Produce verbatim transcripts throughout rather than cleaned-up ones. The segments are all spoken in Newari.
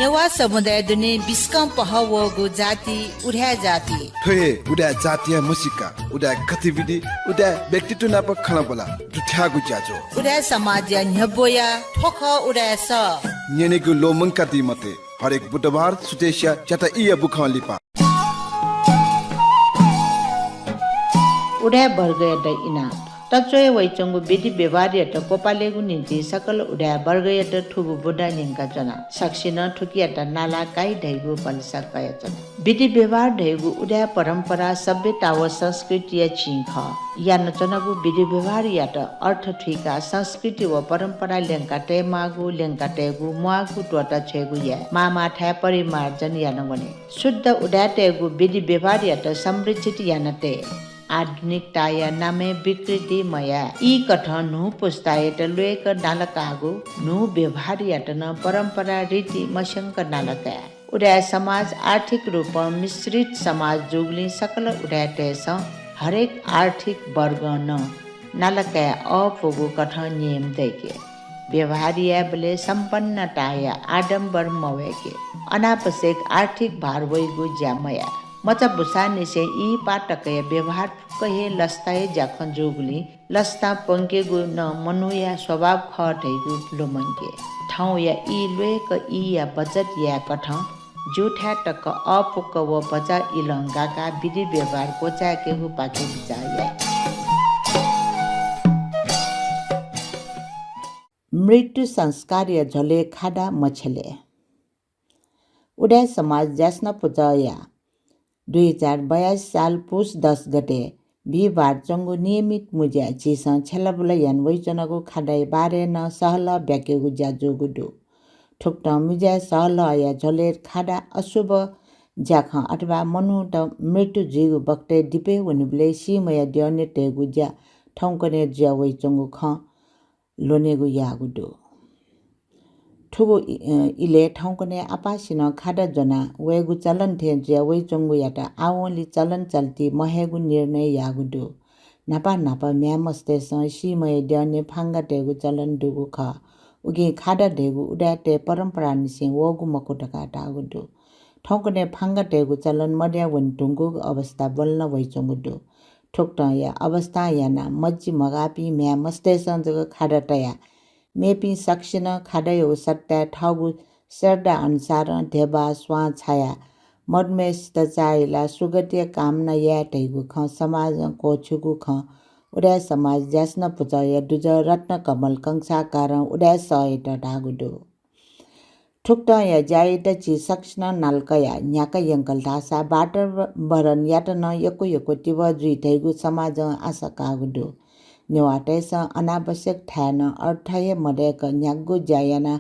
नेवाः समुदाय दुने बिस्कं पहः वःगु जाति उदाय् जाति। थ्व हे उदाय् जातिया म्हसीका, उदाय् गतिविधि, उदाय् व्यक्तित्व नाप खँल्हाबल्हा दुथ्याःगु ज्याझ्वः। उदाय् समाजया न्ह्यब्वया थ्व खः उदाय् सः। न्यनेगु ल्वःमंकादी मते। हरेक बुधबार सुथसिया च्याता ईया बुखं लिपा। उदाय् वर्गयात इनाप। तच्वया वइच्वंगु विधि व्यवहारयात क्वपालेगु निंतिं सकल उदाय् वर्गयात थुगु बुँदा न्यंकाच्वना। सकसिनं थुकियात नाला काइ धइगु भलसा कयाच्वना। विधि व्यवहार धइगु उदाय् परम्परा सभ्यता व संस्कृतिया चिं खः। यानाच्वनागु विधि व्यवहारयात अर्थ थुइकाः संस्कृति व परम्परा ल्यंका तयेमाःगु, ल्यंका तयेगु म्वाःगु त्वःता छ्वयेगु याये। माःमाःथाय् परिमार्जन याना वने। शुद्ध उदाय्‌तय्‌गु विधि व्यवहारयात संरक्षित याना तये। आधुनिकताया नामय् विकृति मयाये। ई कथं न्हू पुस्तायात ल्वय्‌क नालाकाःगु न्हू व्यवहारयात नं परम्परा रीति मस्यंक नालाकाये। उदाय् समाज आर्थिक रूपं मिश्रित समाज जूगुलिं सकल उदाय्‌तय्‌सं हरेक आर्थिक वर्गं नं नालाकाये अःपुगु कथं नियम दय्‌के। व्यवहार यायेबलय् सम्पन्नताया आडम्बर मवय्‌के। अनावश्यक आर्थिक भार वइगु ज्या मयाये। मचा बुसांनिसें ई पाः तकया व्यवहार फुक्क हे लसताया ज्याखँ जूगुलिं लसता प्वंकेगु नं मनूया स्वभाव खः धइगु लुमंके। थौंया ई ल्वय्‌क ईया बचत याये कथं ज्यूथाय् तक अःपुक व भचा इलं गाकाः विधि व्यवहार क्वचाय्‌केगु पाखे बिचाः याये। मृत्यु संस्कारया झ्वलय् खादा मछ्यले। उदाय् समाज ज्यासना पुचःया दुई हजार बयासी साल पुस दस गते बिहिबार च्वंगु नियमित मुँज्याय् झीसं छ्यलाबुला याना वइच्वनागु खादाया बारे नं सहलह ब्याकेगु ज्या जूगु दु। थुकथं मुँज्याय् सहलहया झ्वलय् खादा अशुभ ज्याखँ अथवा मनूत मृत्यु जुइगु बखतय् दिपय् वनीबलय् सीम्हया द्यःने तयेगु ज्या थौंकन्हय् जुया वइच्वंगु खँ ल्वनेगु याःगु दु। थुगु इ-, अ, इलय् थौंकन्हय् आपासिनं खादा ज्वना वयेगु चलन थें जुया वइच्वंगुयात आवंलि चलन चल्ति महयेगु निर्णय याःगु दु। न्हापा न्हापा म्ह्याय्‌मस्तय्‌सं सीम्हया द्यःने फांगा तयेगु चलन दुगु खः। उकिं खादा धइगु उदाय्‌तय् परम्परांनिसें वःगु मखु धकाः धाःगु दु। थौंकन्हय् फांगा तयेगु चलन मदया वने धुंकूगु अवस्था ब्वलना वइच्वंगु दु। थुकथंया अवस्थां यानाः मजि मगाःपिं म्ह्याय्‌मस्तय्‌सं जक खादा तयाः मेपिं सकसिनं खादायागु सट्टाय् थःगु श्रद्धा अनुसारं धेबा, स्वां छायाः मदुम्हय्‌सित चाःहिलाः सुगतिया कामना याये धइगु खँ समाजं क्वःछिउगु खँ उदाय् समाज ज्यासना पुचःया दुजः रत्नकमल कंसाकारं उदाय् सःयात धाःगु दु। थुकथंया ज्यायात झी सकसिनं नाला कयाः न्ह्याका यंकल धाःसा वातावरणयात नं यक्व यक्व तिबः जुइ धइगु समाजं आशा काःगु दु। नेवाःतय्‌सं अनावश्यक थाय् नं अर्थ हे मदय्‌क न्ह्यागु ज्या याना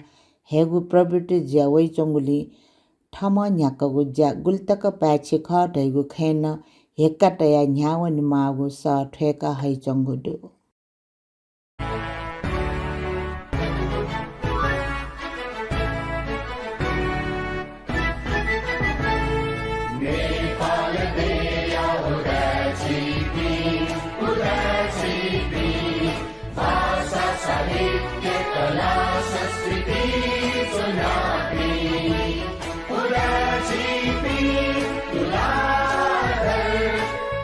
हयेगु प्रवृत्ति जुया वइच्वंगुलिं थःम्हं न्ह्याकागु ज्या गुलितक पाय्‌छि खः धइगु खँय् नं हेक्का तयाः न्ह्यावनेमाःगु सः थ्वय्‌का हइच्वंगु दु। नेपाल देया उदाय्‌झीपिं, उदाय्‌झीपिं, भाषा, साहित्य, कला, संस्कृति ज्वनापिं, उदाय्‌झीपिं तुलाधर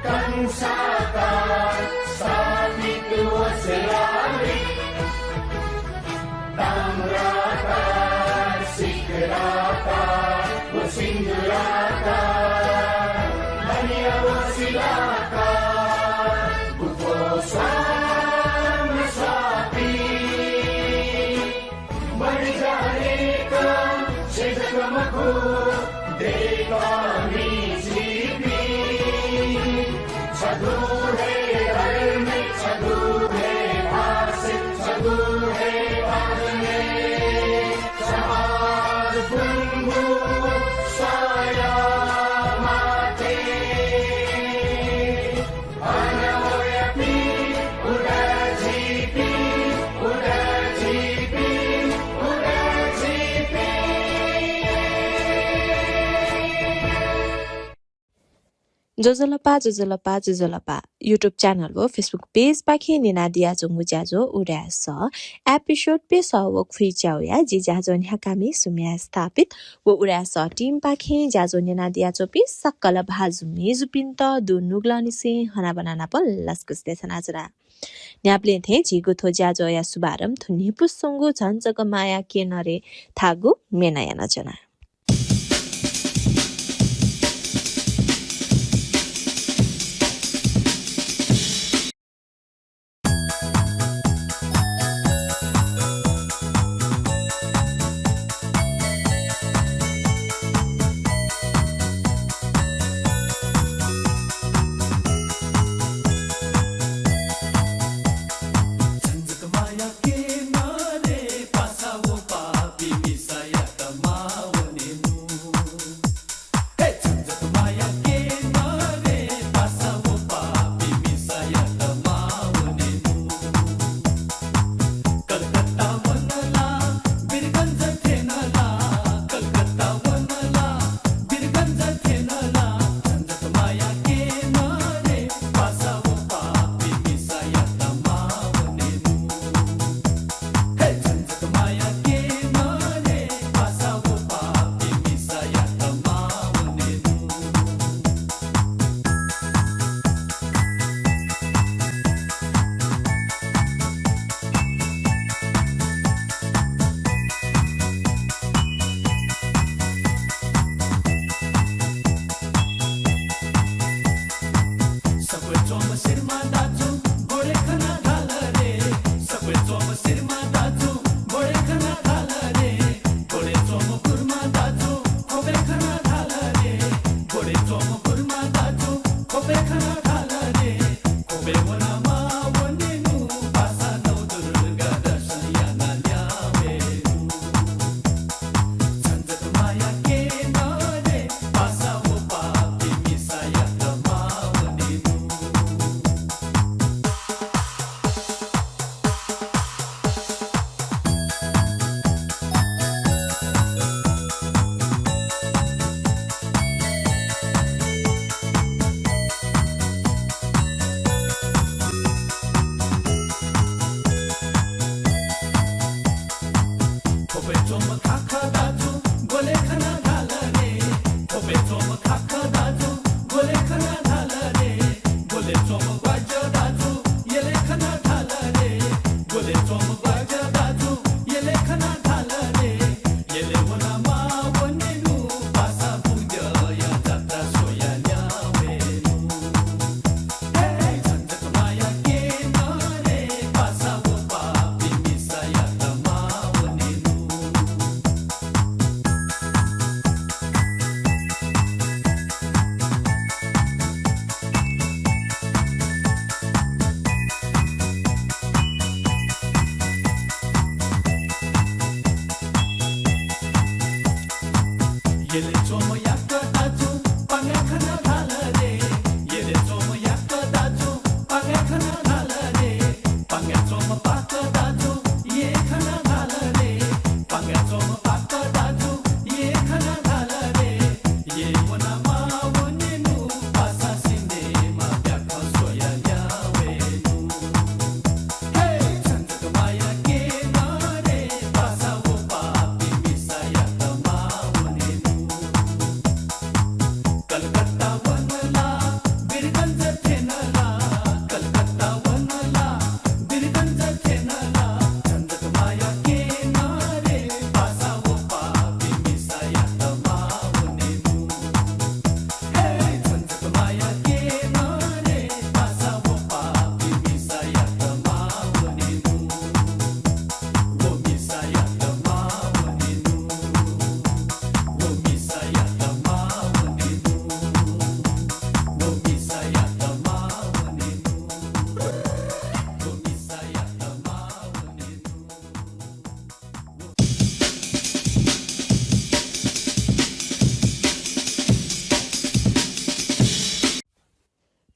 कंसाकार स्थापित व शिलालिक, ताम्राकार, शिखराकार व सिन्दूराकार, बनिया व शिलाकार, गुफो स्वाम स्वापी। बढी जानेका छेँ जक मखु, दय्‌कामि झीपिं। छगू हे धर्म, छगू हे भाषा, छगू हे बानी। समाज बुंगु स्वाया माथि। ज्वजलपा, ज्वजलपा, ज्वजलपा। YouTube channel व Facebook page पाखें न्यनादियाच्वंगु ज्याझ्वः उदाय् सः episode प्यसः व खुइच्याःया जि ज्याझ्वः न्ह्याकामि सुम्या स्थापित व उदाय् सः team पाखें ज्याझ्वः न्यनादियाच्वंपिं सकल भाजु मेजुपिन्त दुनुगलंनिसें हनाबना नाप लसकुस देछानाच्वना। न्ह्याबलें थें झीगु थ्व ज्याझ्वःया शुभारम्भ थ्व न्हिपुसंगु झन जक माया केनरे धाःगु म्येनं यानाच्वना।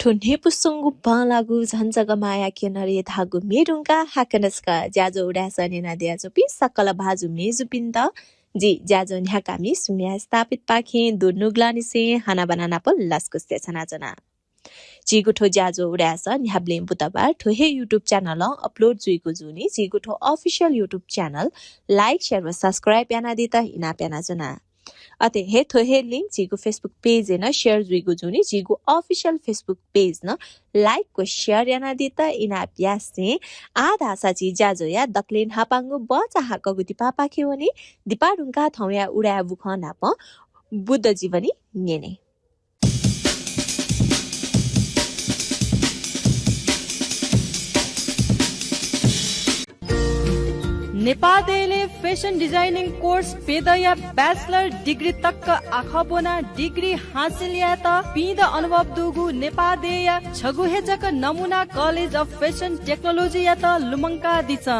थ्व न्हिपुसंगु बांलाःगु झन जक माया केनरे धाःगु म्ये धुंकाः हाकनं छकः ज्याझ्वः उदाय् सः न्यनादियाच्वंपिं सकल भाजु मेजुपिन्त जि ज्याझ्वः न्ह्याकामि सुम्या स्थापितपाखें दु नुगलंनिसें हनाबना नाप लसकुस देछानाच्वना। झीगु थ्व ज्याझ्वः उदाय्‌स न्ह्याबलें बुधबार थ्व हे YouTube channel-ं upload जुइगु जूनि झीगु थ्व official YouTube channel like, share व subscribe यानादीत इनाप यानाच्वना। अथे हे थ्व हे link झीगु Facebook page-य् नं share जुइगु जूनि झीगु official Facebook page नं like व share यानादीत इनाप यासें आः धाःसा झी ज्याझ्वःया दकलय् न्हापांगु बचा हाकःगु दिपापाखे वने। दिपा धुंकाः थौंया उदाय् बुखँ नाप बुद्ध जीवनी न्यने। नेपाः देय्‌लय् fashion designing course प्यदँया bachelor degree तक आखः ब्वनाः degree हासिल यायेत पीदँ अनुभव दुगु नेपाः देय्‌या छगू हे जक नमुना College of Fashion Technology-यात लुमंकादिसँ।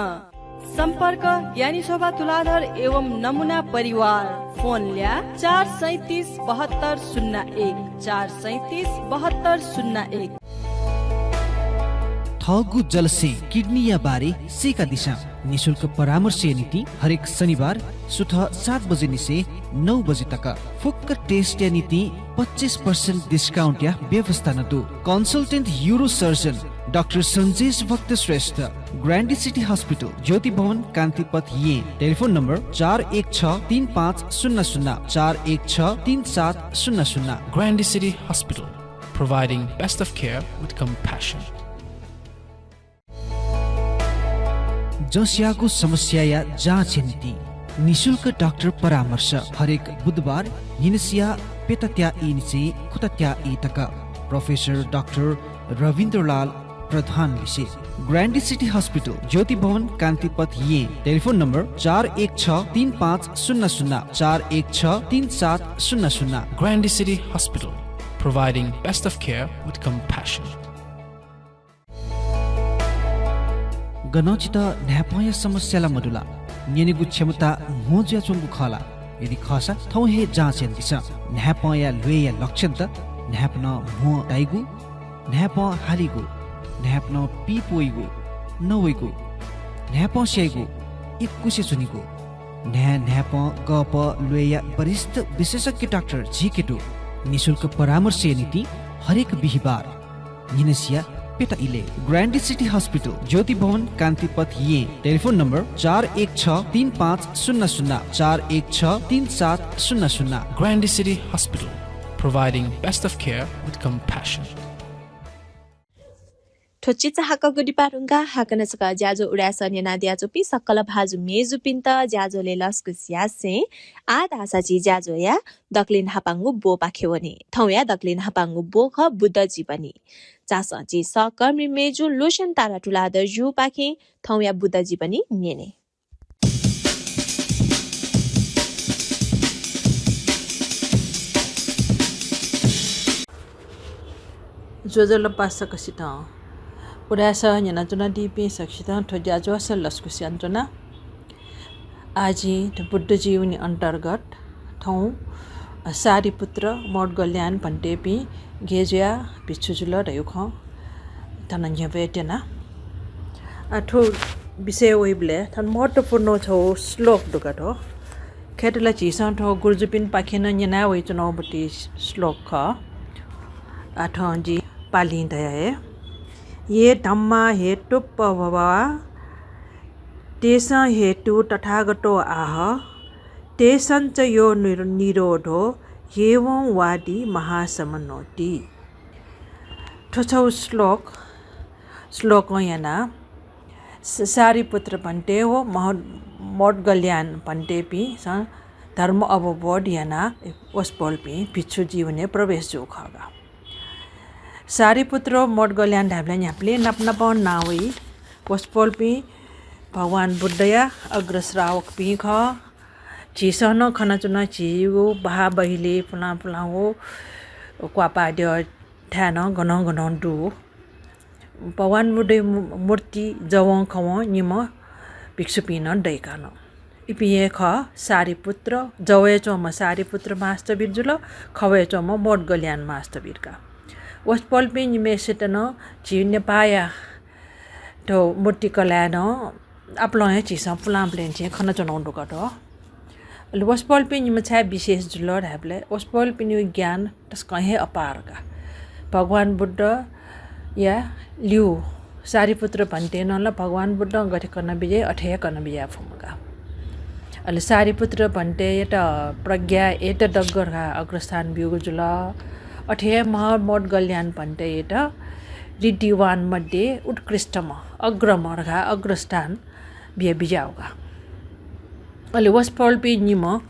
सम्पर्क, ज्ञानी शोभा तुलाधर एवं नमुना परिवार। फोन ल्याः, चार सैँतिस बहत्तर शून्य एक, चार सैँतिस बहत्तर शून्य एक। थःगु जलस्यें किडनीया बारे सीकादिसँ। निशुल्क परामर्शया निंतिं हरेक शनिबार सुथ सात बजेनिसें नौ बजे तक। फुक्क test-या निंतिं पच्चिस percent discount-या व्यवस्था नं दु। Consultant urosurgeon डाक्टर सञ्जेश भक्त श्रेष्ठ, Grande City Hospital, ज्योति भवन, कान्तिपथ, येँ। टेलिफोन नम्बर चार एक छ तीन पाँच शून्य शून्य, चार एक छ तीन सात शून्य शून्य। Grande City Hospital, providing best of care with compassion. जँस्याःगु समस्याया जाँचया निंतिं निशुल्क डाक्टर परामर्श हरेक बुधबार न्हिनसिया प्यतात्या ईनिसें खुतात्या ई तक। प्रोफेसर डाक्टर रविन्द्रलाल प्रधान लिसे। ग्रान्डी सिटी हस्पिटल, ज्योति भवन, कान्तिपथ, येँ। टेलिफोन नम्बर चार एक छ तीन पाँच शून्य शून्य, चार एक छ तीन सात शून्य शून्य। Grande City Hospital, providing best of care with compassion. गनं छितः न्हाय्पंया समस्या ला मदु ला? न्यनेगु क्षमता म्हो जुयाच्वंगु खः ला? यदि खःसा थौं हे जाँच यानादिसँ। न्हाय्पंया ल्वय्या लक्षणत न्हाय्पनं म्हो ताइगु, न्हाय्पं हालीगु, न्हाय्पनं पीप वइगु, नवइगु, न्हाय्पं स्याइगु, इकुसे च्वनीगु, न्हाय् न्हाय्पं गःपः ल्वय्या वरिष्ठ विशेषज्ञ डाक्टर झीके दु। निशुल्क परामर्शया निंतिं हरेक बिहिबार न्हिनसिया प्यता इलय्। ग्रान्डी सिटी हस्पिटल, ज्योति भवन, कान्तिपथ, येँ। टेलिफोन नम्बर चार एक छ तीन पाँच शून्य शून्य, चार एक छ तीन सात शून्य शून्य। Grande City Hospital, providing best of care with compassion. थ्व चिचाहाकःगु दिपा धुंकाः हाकनं छकः ज्याझ्वः उदाय् सः न्यनादियाच्वंपिं सकल भाजु मेजुपिन्त ज्याझ्वलय् लसकुस यासें आः धाःसा झी ज्याझ्वःया दकलय् न्हापांगु ब्वपाखे वने। थौंया दकलय् न्हापांगु ब्व खः बुद्ध जीवनी। झासँ झी सहकर्मी मेजु लोचन तारा तुलाधर ज्यूपाखें थौंया बुद्ध जीवनी न्यने। ज्वजलपा सकसितं। उदाय् सः न्यनाच्वनादीपिं सकसितं थ्व ज्याझ्वलय् लसकुस यानाच्वना। आः जिं थ्व बुद्ध जीवनी अन्तर्गत थौं सारिपुत्र, मौद्गल्यायन भन्तेपिं गय् जुयाः भिक्षु जुल धयागु खँ थन न्ह्यब्वये त्यना। आ, थ्व विषय वइबलय् थन महत्त्वपूर्ण छगू श्लोक दुगु थ्व। खय्त ला झीसं थ्व गुरुजुपिन्पाखें नं न्यना वयाच्वनागु बुटी श्लोक खः। आ, थन जिं पालिं धया हे। ये धम्मा हेतुप्पभवा तेसं हेतु तथागतो आह, तेसञ्च यो निर-, निरोधो ह्येवंवादी महासमणोति। थ्व छगू श्लोक, श्लोकं यानाः स-, सारिपुत्र भन्ते व मह-, मौद्गल्यायन भन्तेपिंसं धर्म अवबोध यानाः वसपोलपिं भिक्षु जीवनय् प्रवेश जूगु खः का। सारिपुत्र व मौद्गल्यायन धायेबलय् न्ह्याबलें नाप नापं नां वइ। वसपोलपिं भगवान बुद्धया अग्रश्रावकपिं खः। झीसं नं खनाच्वना, झीगु बहाः बहिले पुलां पुलांगु क्वापाद्यः थाय् नं गनं गनं दु। भगवान बुद्धया मू-, मूर्ति जवं खवं निम्ह भिक्षुपिं नं दइ का नं। इपिं हे खः सारिपुत्र, जवय् च्वंम्ह सारिपुत्र महास्थविर जुल, खवय् च्वंम्ह मौद्गल्यायन महास्थविर का। वसपोलपिं निम्हय्सित नं झी नेपाःया थ्व मूर्तिकलाय् नं आपालं हे झीसं पुलांबलय् निसें खनाच्वनागु दु का थ्व। अले वसपोलपिं निम्ह छाय् विशेष जुल धायेबलय् वसपोलपिनिगु ज्ञान तसकं हे अपार का। भगवान बुद्धया ल्यू सारिपुत्र भन्ते नं ला भगवान बुद्धं गथे कना बिज्याइ अथे हे कना बिज्याये फुम्ह का। अले सारिपुत्र भन्तेयात प्रज्ञा एतदग्ग धकाः अग्रस्थान ब्यूगु जुल। अथे हे महर्मोद्गल्यान भन्तेयात ऋद्धिवान मध्ये उत्कृष्टम्ह, अग्रम्ह धकाः अग्रस्थान बिया बिज्याःगु का। अले वसपोलपिं निम्ह,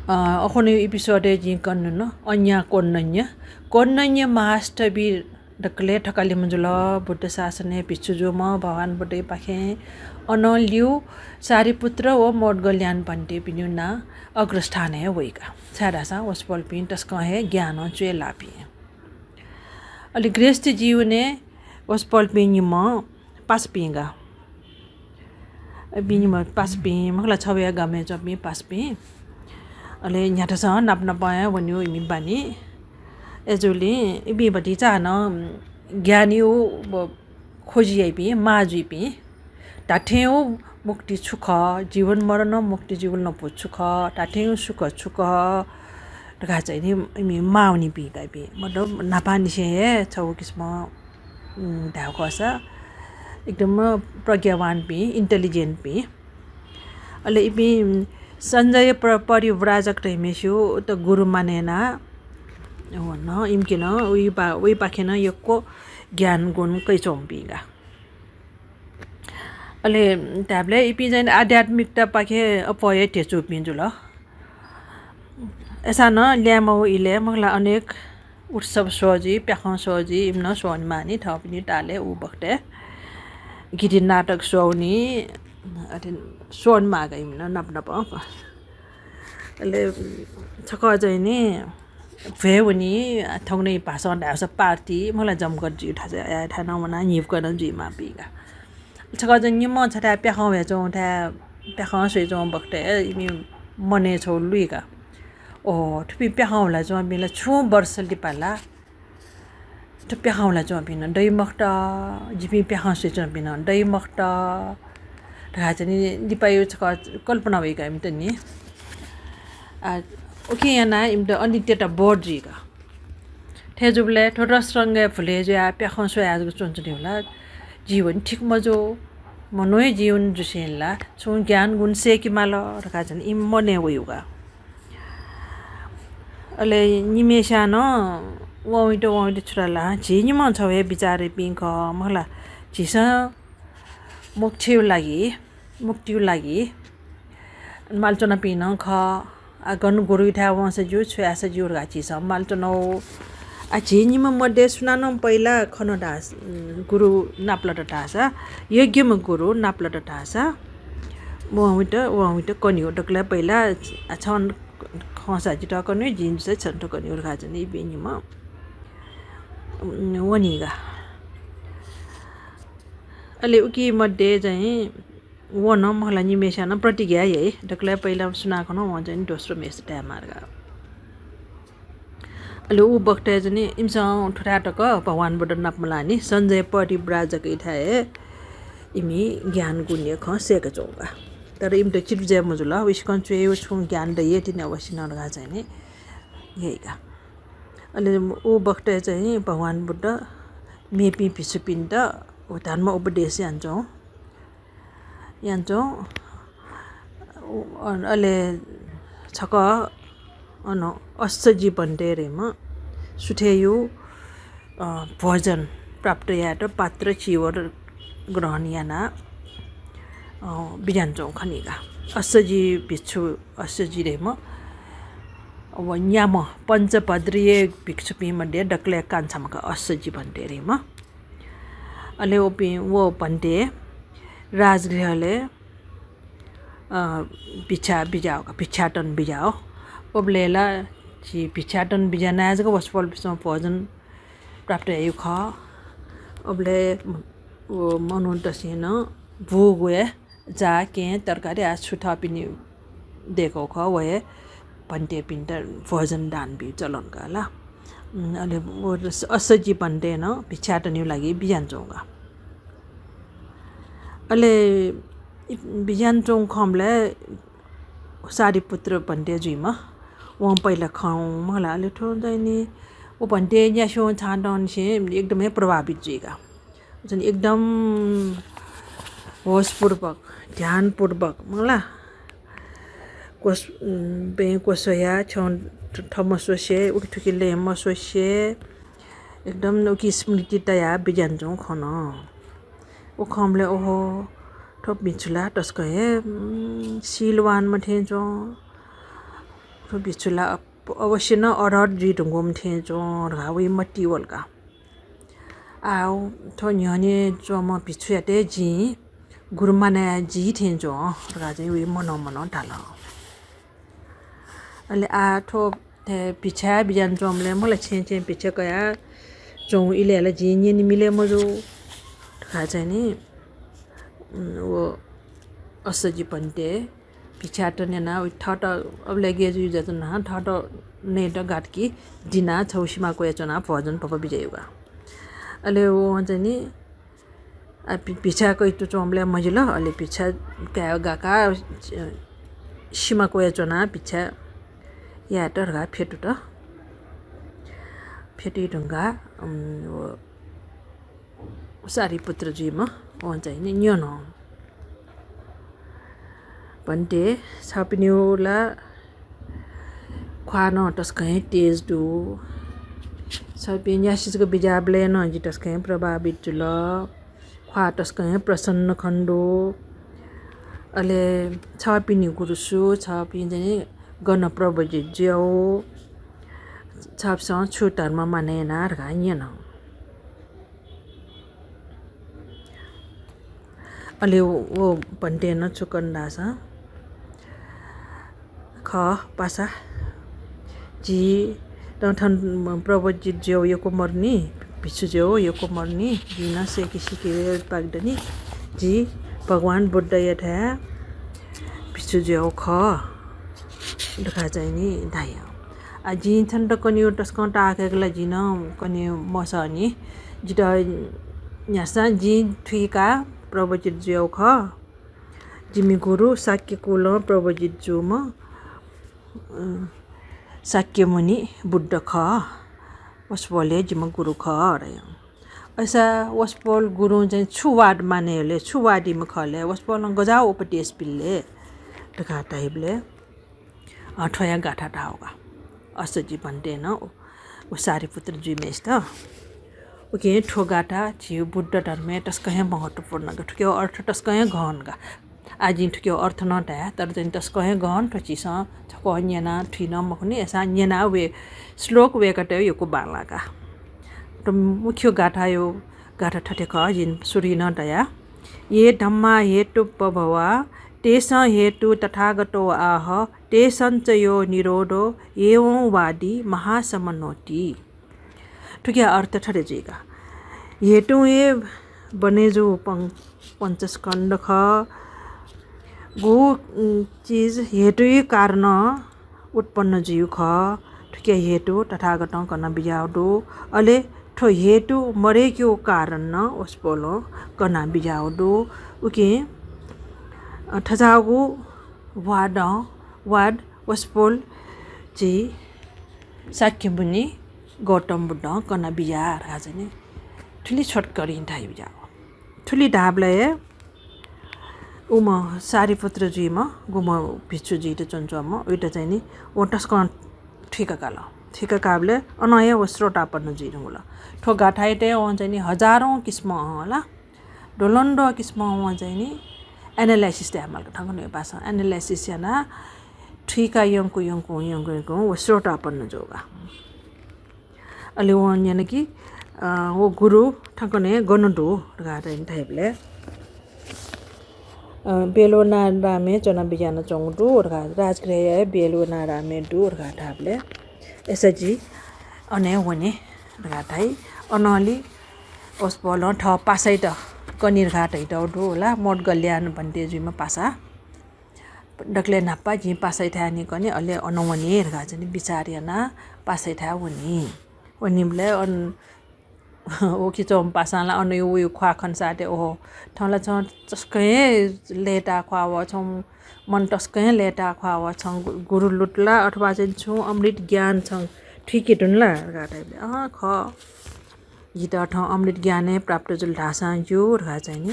अ, अखुनि episode-य् जिं कनागु नं अन्या कोन्नन्य। कोन्नन्य महास्थविर दकलय् थकालिम्ह जुल। बुद्ध शासनय् भिक्षु जूम्ह, भगवान बुद्धयापाखें अनं ल्यू सारिपुत्र व मोद्गल्यान भन्तेपिनिगु नां अग्रस्थानय् हे वइ का। छाय्धाःसा वसपोलपिं तसकं हे ज्ञानं च्वय् लाःपिं। अले गृहस्थ जीवनय् वसपोलपिं निम्ह पासापिं का। इपिं निम्ह पासापिं, मखु ला, छगू हे गामय् च्वंपिं पासापिं। अले न्ह्याथासं नाप नापं हे वनेगु इमि बानी। अय्जूगुलिं इपिं भतिचा हानं ज्ञानया ब-, खोजी याइपिं, माः जुइपिं। धात्थेंगु मुक्ति छु खः, जीवन मरणं मुक्ति जुइगु लँपु छु खः, धात्थेंगु सुख छु खः धकाः चाहिँ नि इमि माः वनीपिं का इपिं। मतलब न्हापांनिसें हे छगू किसिमं उम्, धायेगु खःसा एकदम प्रज्ञावानपिं, intelligent-पिं। अले इपिं सञ्जय प्र-, परिव्राजक धइम्हस्यु त गुरु माने याना वन, इमिके नं उइपा-, उइपाखें नं यक्व ज्ञान गुण कयाच्वंपिं का। अले धायेबलय् इपिं चाहिँ आध्यात्मिकतापाखे अप्वः हे ध्यचुपिं जुल। अय्सां नं ल्याय्म्ह व इलय् मखु ला अनेक उत्सव स्वः जुइ, प्याखं स्वः जुइ, इमिनं स्वःवनेमाःनि थःपिनि तालय् उ बखतय् गीति नाटक स्वःवनी, अथे स्वःवनेमाः का इमिनं नाप नापं। अले छकः चाहिँ नि भ्वय् वनी, थौंकन्हय् भाषां धाःसा party, मखु ला जमघट जुइ थासय्, अथे थाय् नं वनाः न्हिप कनं जुइमाःपिं का। छकः चाहिँ निम्हं छथाय् प्याखं ह्वयाच्वंगु थाय् प्याखं स्वयाच्वंगु बखतय् इमि मनय् छगू लुइ का। ओहो, थुपिं प्याखं ह्वलाच्वंपिं ला छुं वर्ष लिपा ला थ्व प्याखं ह्वलाच्वंपिं नं दइ मखुत, जिपिं प्याखं स्वयाच्वंपिं नं दइ मखुत धकाः चाहिँ नि लिपाया छकः कल्पना वइ का इमित नि। आ, उकिं यानाः इमित अनित्यता बोध जुइ का। थथे जूबलय् थ्व तसकं हे भुलय् जुयाः प्याखं स्वयाः जक च्वनाच्वनेबलय् जीवन ठीक मजू। मनूया जीवन जुसेंलि ला छुं ज्ञान गुण सय्‌के माल धकाः चाहिँ इमि मनय् वइ का। अले निम्हस्यां नं वंवइत वंवइत छु धाल ला, झी निम्हं छगू हे विचारयापिं खः, मखु ला, झीसं मोक्षया लागि, मुक्तिया लागि मालाच्वनापिं नं खः। आ, गन गुरुयाथाय् वंसा ज्यू, छु याःसा ज्यू धकाः झीसं मालाच्वनागु। आ, झी निम्ह मध्ये सुनानं पहिला खन धाःसा, गुरु नापलात धाःसा, योग्यम्ह गुरु नापलात धाःसा, वंवइत, वंवइत कनेगु। दकलय् पहिला, आ, छं खंसा जितः कनेगु, जिं दुसा छन्त कनेगु धकाः चाहिँ इपिं निम्ह वनी का। अले उकी मध्ये चाहिँ व नं मखु ला निम्हस्यां नं प्रतिज्ञा याइ। दकलय् पहिला सुनां खन वं चाहिँ नि दोस्रो म्हेसित धायेमाः का। अले उ बखतय् चाहिँ नि इमिसं थुथाय् तक भगवान बुद्ध नाप मलाःनि, सञ्जय परिव्राजकयाथाय् हे इमि ज्ञान गुणया खँ सय्‌काच्वंगु का। तर इमित चित्त जुइ मजुल, वय्‌कलं च्वय्‌गु छुं ज्ञान दइ हे तिनि अवश्य नं धकाः चाहिँ नि याइ का। अले उ बखतय् चाहिँ भगवान बुद्ध मेपिं भिक्षुपिन्त व धर्म उपदेश यानाच्वं। यानाच्वं। अले छकः अन अस्सजि भन्ते धइम्ह सुथय्‌या, अ, भोजन प्राप्त यायेत पात्र चीवर ग्रहण यानाः, अ, बिज्यानाच्वंगु खनी का। अस्सजि भिक्षु, अस्सजि धइम्ह व न्याम्ह पञ्चभद्रीय भिक्षुपिं मध्ये दकलय् कान्छाम्ह का अस्सजि भन्ते धइम्ह। अले वपिं, व भन्ते राजगृहलय्, अ, भिक्षा बिज्याः का, भिक्षाटन बिज्याः। उबलय् ला झी भिक्षाटन बिज्यानाः जक वसपोलपिसं भोजन प्राप्त याइगु खः। उबलय् व मनूतय्‌सं नं बूगु हे जा, केहेँ, तरकारी आ छु थःपिनि दय्‌कूगु खः, व हे भन्तेपिन्त भोजन दान बीगु चलन का ला। उम्, अले व अस्सजि भन्ते नं भिक्षाटनया लागि बिज्यानाच्वंगु का। अले इ-, बिज्यानाच्वंगु खंबलय् सारिपुत्र भन्ते जुइम्ह, वं पहिला खंम्ह ला, अले थ्व चाहिँ नि, व भन्ते न्यासि वं छाँटंनिसें एकदमै प्रभावित जुइका। चाहिँ एकदम होशपूर्वक, ध्यानपूर्वक, मला, क्वस-, उम्, बँय् क्वस्वया छ्यं थ-, थः मस्वसे, उकिथुकि लँय् मस्वसे, एकदम उकी स्मृति तयाः बिज्यानाच्वंगु खन। व खंबलय् ओहो, थ्व भिक्षु ला तसकं हे, उम्, शीलवानम्ह थें च्वं। थ्व भिक्षु ला अप-, अवश्य नं अर्हत जुइ धुंकूम्ह थें च्वं धकाः वइ मतिइ वल का। आः थ्व न्ह्यःने च्वंम्ह भिक्षुयात जिं गुरु मानय् याये जि थें च्वं धकाः चाहिँ वइ मनं मनं धाल। अले आः थ्व थथे भिक्षा बिज्यानाच्वंबलय् मला छेँय् छेँय् भिक्षा कयाच्वंगु इलय् ला जिं न्यने मिले मजू धकाः चाहिँ नि, उम्, व असजि भन्ते भिक्षात न्यनाः वइ थःत अबलय् गय् जुइ जुयाच्वन, थःत नयेत गात कि दिनाः छगू सिमा क्वय् च्वनाः भोजन भ्वपुइ बिज्याइगु। अले वं चाहिँ नि, आ, भि-, भिक्षा कयातुं च्वंबलय् मजिल, अले भिक्षा काय् गाकाः, अ, सिमा क्वय् च्वनाः भिक्षा यायेत धकाः फ्यतुत। फ्यतुइ धुंकाः, उम्, व सारिपुत्र जुइम्ह वं चाहिँ नि न्यन, भन्ते, छपिनिगु ला ख्वाः नं तसकं हे तेज दु। छपिं न्यासि जक बिज्याःबलय् नं जि तसकं हे प्रभावित जुल। ख्वाः तसकं हे प्रसन्न खने दु। अले छपिनि गुरु सु, छपिं चाहिँ गन प्रव्रजित जुयागु, छपिसं छु धर्म मानय् याना धकाः न्यन। अले व भन्तें नं छु कन धाःसा, खः पासा, जि नं थन प्रव्रजित जुयागु यक्व मदुनि, भिक्षु जुयागु यक्व मदुनि, जिं नं सय्के सीके पाक दनि, जि भगवान बुद्धयाथाय् भिक्षु जुयागु खः धकाः चाहिँ नि धाइ। आ, जिं थन त कन्हय् तसकं ताःहाकय्के ला जिं नं कन्हय् मसःनि। जितः न्ह्यासां जिं थुइकाः प्रव्रजित जुयागु खः। जिमि गुरु शाक्य कुलं प्रव्रजित जूम्ह, अ, शाक्यमुनि बुद्ध खः। वसपोल हे जिमि गुरु खः धयां। अय्सा वसपोल गुरुं चाहिँ छु वाद माने ले, छु वादीम्ह खः ले, वसपोलं गज्याःगु उपदेश बिल ले धकाः धाइबलय् अ, थ्वया गाथा धाःगु का। असजि भन्तें नं व, व सारिपुत्र जुइम्हय्सित। उकिं थ्व गाथा झीगु बुद्ध धर्मय् तसकं हे महत्त्वपूर्ण का। थुकिया अर्थ तसकं हे गहन का। आः जिं थुकिया अर्थ नं धाये, तर चाहिँ तसकं हे गहन, थ्व झीसं छकः न्यनाः थुइ नं मखुनि, अय्सां न्यनाः वये, श्लोक वय्कःयात यक्व बांलाः का। त मुख्य गाथाया गाथा थथे खः, जिं सुरुइ नं धया, ये धम्मा हेतुपभवा, तेसं हेतु तथागतो आह, तेसं च यो निरोधो, एवंवादी महासमनोति। थुकिया अर्थ थथे जुइ का, हेतुं हे बने जूगु पं-, पञ्चस्कन्ध खः। गु, उम्, चिज हेतुया कारणं उत्पन्न जुइगु खः। थुकिया हेतु तथागतं कना बिज्याःगु दु। अले थ्व हेतु मदय्केगु कारण नं वसपोलं कना बिज्याःगु दु। उकिं, अ, थज्याःगु वादं, वाद वसपोल झी शाक्यमुनि गौतम बुद्धं कना बिज्याः धकाः चाहिँ नि थुलि छोटकरीं धाइ बिज्याः। थुलि धाःबलय् उम्ह सारिपुत्र जुइम्ह गुम्ह भिक्षु जुइत च्वनाच्वंम्ह उइत चाहिँ नि वं तसकं थुइका काल। थुइका काःबलय् अनं हे व श्रोतापन्न जुइ धुंकल। थ्व गाथायात वं चाहिँ नि हजारौं किसिमं हला, द्वलंद्वः किसिमं वं चाहिँ नि analysis यायेमाल का, थौंकन्हय् भाषां analysis यानाः थुइका यंकू यंकू यंकू यंकू व श्रोतापन्न जूगु का। अले वं न्यन कि, अ, व गुरु थौंकन्हय् गन दु धकाः चाहिँ धाइबलय्, अ, बेलवनारामय् च्वना बिज्यानाच्वंगु दु धकाः, राजगृहया बेलवनारामय् दु धकाः धाःबलय्, अय्सा जि अन हे वने धकाः धाइ। अनंलि वसपोलं थः पासायात कनी धकाः धयातःगु दु होला, मोटगल्यान भन्ते जुइम्ह पासा। दकलय् न्हापा जिं पासायाथाय् निकने, अले अन वने धकाः चाहिँ नि बिचाः यानाः पासायाथाय् वनी। वनीबलय् अन उखे च्वंम्ह पासां ला अन वइ ख्वाः खनसाःते ओहो, थौं ला छं तसकं हे लय्ताः ख्वाः वः, छं मन तसकं हे लय्ताः ख्वाः वः, छं गु-, गुरु लुत ला अथवा चाहिँ छुं अमृत ज्ञान छं थुइके धुन ला धकाः धाइबलय्, अँ खः, जितः थौं अमृत ज्ञान हे प्राप्त जुल धाःसां ज्यू धकाः चाहिँ नि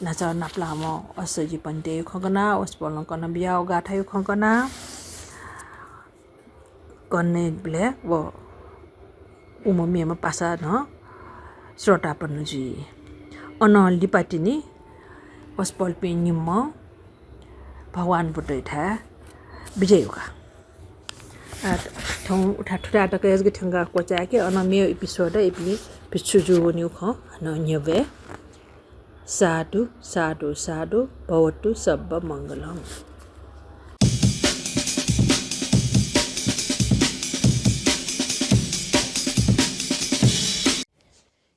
न्हाचः नापलाःम्ह अश्वजी पन्थीया खँ कनाः, वसपोलं कना बियाव गाथाया खँ कनाः, कन्हय्बलय् व उम्ह मेम्ह पासा नं श्रोतापन्न जुइ। अनं लिपा तिनि वसपोलपिं निम्हं भगवान बुद्धयाथाय् बिज्याइ वय्कः। आ, थौं उथा थुथाय् तक हे जक थ्यंकाः क्वचाय्के, अनं मेगु episode इपिं भिक्षु जूवनीगु खँ हानं न्ह्यब्वये। साधु, साधु, साधु, भवतु सब्ब मंगलम्।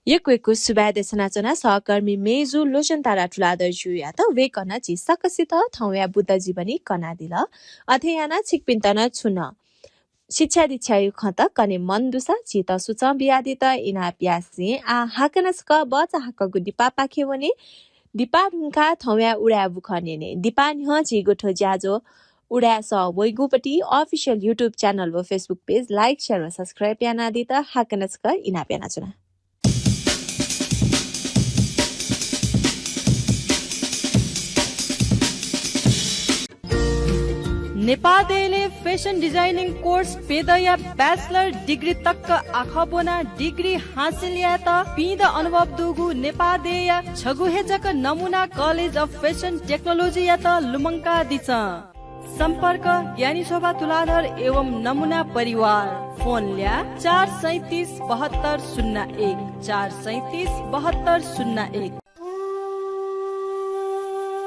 यक्व यक्व सुभाय् देछानाच्वना सहकर्मी मेजु लोचन तारा तुलाधरजुयात। वय्कलं झी सकसित थौंया बुद्ध जीवनी कनादिल। अथे यानाः छिकपिन्त नं छुं नं शिक्षा दीक्षाया खँत कने मन दुसा झीत सुचं बियादीत इनाप यासें आः हाकनं छकः बचा हाकःगु दिपापाखे वने। दिपा धुंकाः थौंया उदाय् बुखँ न्यने। दिपा न्ह्यः झीगु थ्व ज्याझ्वः उदाय् सः वइगुपति official YouTube channel व Facebook page like, share व subscribe यानादीत हाकनं छकः इनाप यानाच्वना। नेपाः देय्‌लय् fashion designing course प्यदँया bachelor degree तक आखः ब्वनाः degree हासिल यायेत पिदँ अनुभव दुगु नेपाः देय्‌या छगू हे जक नमुना College of Fashion Technology यात लुमंकादिसँ। सम्पर्क ज्ञानी शोभा तुलाधर एवं नमुना परिवार। फोन ल्याः चार सैँतिस बहत्तर शून्य एक, चार सैँतिस बहत्तर शून्य एक।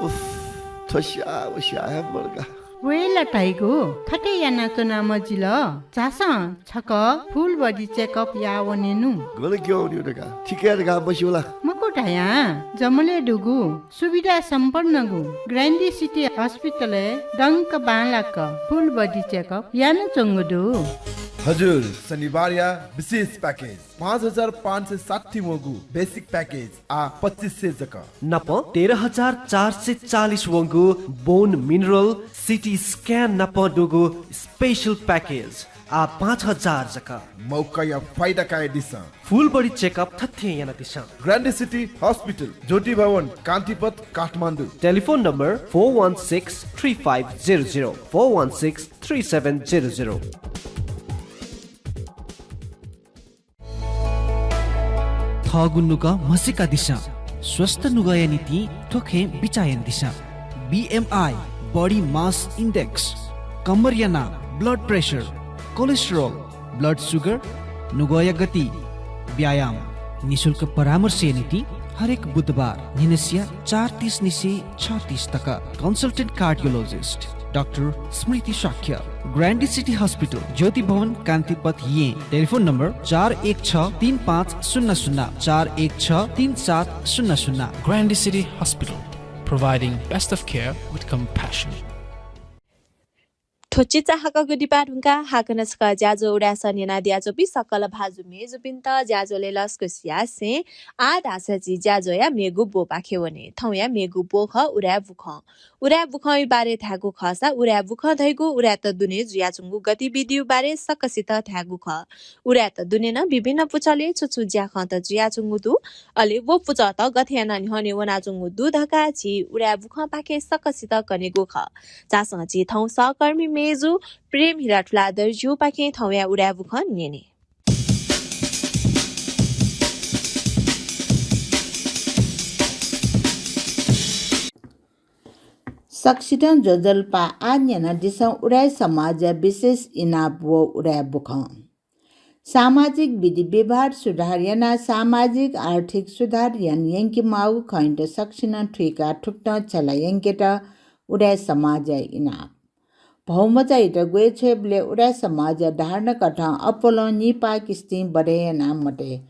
उफ, थ्व स्याः व स्याः हे मदुगु। वय् ला धाइगु, थथे यानाच्वना मजिल। झासँ छकः full body checkup याः वनेनु। गन क्यं वनेगु धकाः, थिकय् धकाः मस्यू ला? मखु धयां, जमलय् दुगु सुविधा सम्पन्नगु Grande City Hospital-य् दंक बांलाक full body checkup यानाच्वंगु दु। हजुर, शनिबारया विशेष package, पाँच हजार पाँच सय साठी वंगु basic package आः पच्चिस सय जक। नाप तेह्र हजार चार सय चालिस वंगु bone mineral, CT scan नाप दुगु special package आः पाँच हजार जक। मौकाया फाइदा कयादिसँ। Full body checkup थथे यानादिसँ। Grande City Hospital, ज्योति भवन, कान्तिपथ, Kathmandu. Telephone number four one six three five zero zero, four one six three seven zero zero। थःगु नुगः म्हसीकादिसँ। स्वस्थ नुगःया निंतिं थ्व खँय् बिचाः यानादिसँ। BMI, body mass index, कम्मरया नाप, blood pressure, cholesterol, blood sugar, नुगःया गति, व्यायाम। निशुल्क परामर्शया निंतिं हरेक बुधबार न्हिनसिया चार तीस निसें छ तीस तक। Consultant cardiologist डाक्टर स्मृति शाक्य, Grande City Hospital, ज्योति भवन, कान्तिपथ, येँ। Telephone number चार एक छ तीन पाँच शून्य शून्य, चार एक छ तीन सात शून्य शून्य। Grande City Hospital, providing best of care with compassion. थ्व चिचाहाकःगु दिपा धुंकाः हाकनं छकः ज्याझ्वः उदाय् सः न्यनादियाच्वंपिं सकल भाजु मय्जुपिन्त ज्याझ्वलय् लसकुस यासें आः धाःसा झी ज्याझ्वःया मेगु ब्वपाखे वने। थौंया मेगु ब्व खः उदाय् बुखँ। उदाय् बुखँया बारे धायेगु खःसा उदाय् बुखँ धइगु उदाय्‌त दुने जुयाच्वंगु गतिविधिया बारे सकसित धायेगु खः। उदाय्‌त दुने नं विभिन्न पुचलय् छु छु ज्याखँत जुयाच्वंगु दु, अले व पुचःत गथे यानाः न्ह्यःने वनाच्वंगु दु धकाः झी उदाय् बुखँपाखें सकसित कनेगु खः। झासँ झी थौं सहकर्मी मय्जु प्रेम हिरा तुलाधरजुपाखें थौंया उदाय् बुखँ न्यने। सकसितं ज्वजलपा। आः न्यनादिसँ उदाय् समाजया विशेष इनाप व उदाय् बुखँ। सामाजिक विधि व्यवहार सुधार यानाः सामाजिक आर्थिक सुधार याना यंकेमाःगु खँयात सकसिनं थुइकाः थुकथं छ्यला यंकेत उदाय् समाजया इनाप। भौमचायात ग्वय् छ्वयेबलय् उदाय् समाजया धारणा कथं अप्वलं निपाः किस्तिं बढे याना मते।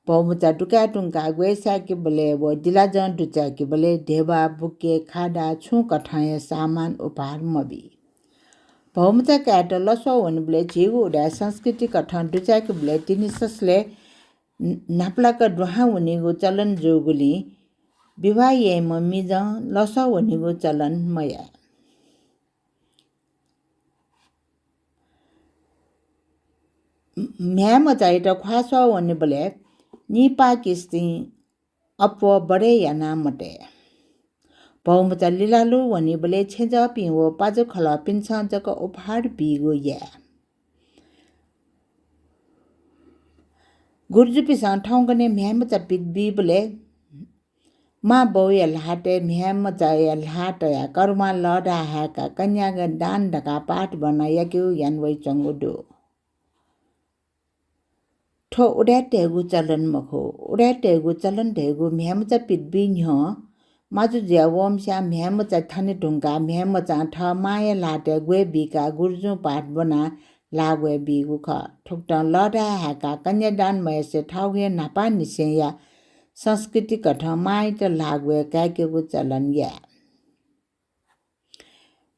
भौमचा दुकाये धुंकाः ग्वय् साय्‌केबलय् व दिलाजं दुचाय्‌केबलय् ध्यबा, बुके, खादा छुं कथंया सामान उपहार मबी। भौमचा कायेत लसः वनेबलय् झीगु उदाय् संस्कृति कथं दुचाय्‌केबलय् तिनि ससलय् न्हापालाक दुहां वनीगु चलन जूगुलिं विवाह याइम्ह मिजं लसः वनीगु चलन मयाये। म्ह्याय्‌मचायात ख्वाः स्वः वनेबलय् निपाः किस्तिं अप्वः बढे याना मते। भौमचा लिलालु वनीबलय् छेँजःपिं व पाजुखलःपिन्सं जक उपहार बीगु याये। गुरुजुपिसं थौंकन्हय् म्ह्याय्‌मचा पित बीबलय् मां बौया ल्हातय् म्ह्याय्‌मचाया ल्हाः तयाः करुवां लःधाः हाय्‌काः कन्यादान धकाः पाठ ब्वना याकेगु याना वइच्वंगु दु। थ्व उदाय्‌तय्‌गु चलन मखु। उदाय्‌तय्‌गु चलन धइगु म्ह्याय्‌मचा पित बी न्ह्यः माजु जुया वंम्हस्यां म्ह्याय्‌मचा थने धुंकाः म्ह्याय्‌मचां थः मांया ल्हातय् ग्वय् बीकाः गुरुजुं पाठ ब्वनाः ल्हाः ग्वय् बीगु खः। थुकथं लःधाः हाय्‌काः कन्यादान मयासें थःगु हे न्हापांनिसेंया संस्कृतिकथं मांयात ल्हाः ग्वय् काय्‌केगु चलन याये।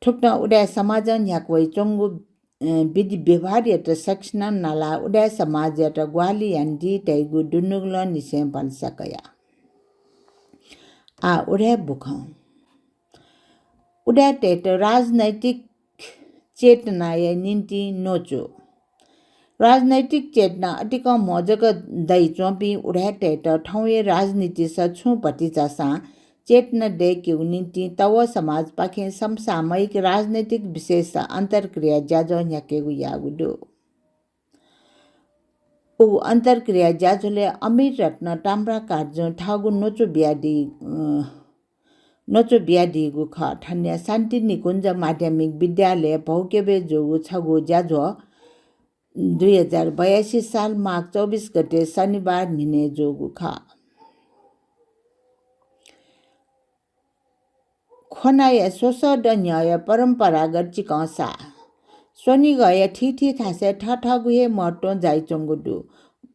थुकथं उदाय् समाजं न्ह्याका वइच्वंगु, अ, विधि व्यवहारयात सेक्सनं नालाः उदाय् समाजयात ग्वाहालि यानादी धइगु दुनुगलंनिसें भलसा कया। आः उदाय् बुखँ। उदाय्‌तय्‌त राजनैतिक चेतनाया निंतिं न्वचु। राजनैतिक चेतना अतिकं म्हो जक दइच्वंपिं उदाय्‌तय्‌त थौंया राजनीतिस छुं भतिचासां चेतना दय्‌केगु निंतिं तव समाजपाखें समसामयिक राजनैतिक विषयस अन्तर्क्रिया ज्याझ्वः न्ह्याकेगु याःगु दु। उ अन्तर्क्रिया ज्याझ्वलय् अमिर रत्न ताम्राकारजुं थःगु न्वचु बियादी, अ, न्वचु बियादीगु खः। थनया शान्ति निकुञ्ज माध्यमिक विद्यालय भौकेबय् जूगु छगू ज्याझ्वः दुई हजार बयासी साल माघ चौबिस गते शनिबार न्हिनय् जूगु खः। ख्वनाया स्वसः दँ न्ह्यःया परम्परागत चिकं साः। स्वनिगःया थीथी थासय् थथःगु हे महत्वं जाइच्वंगु दु।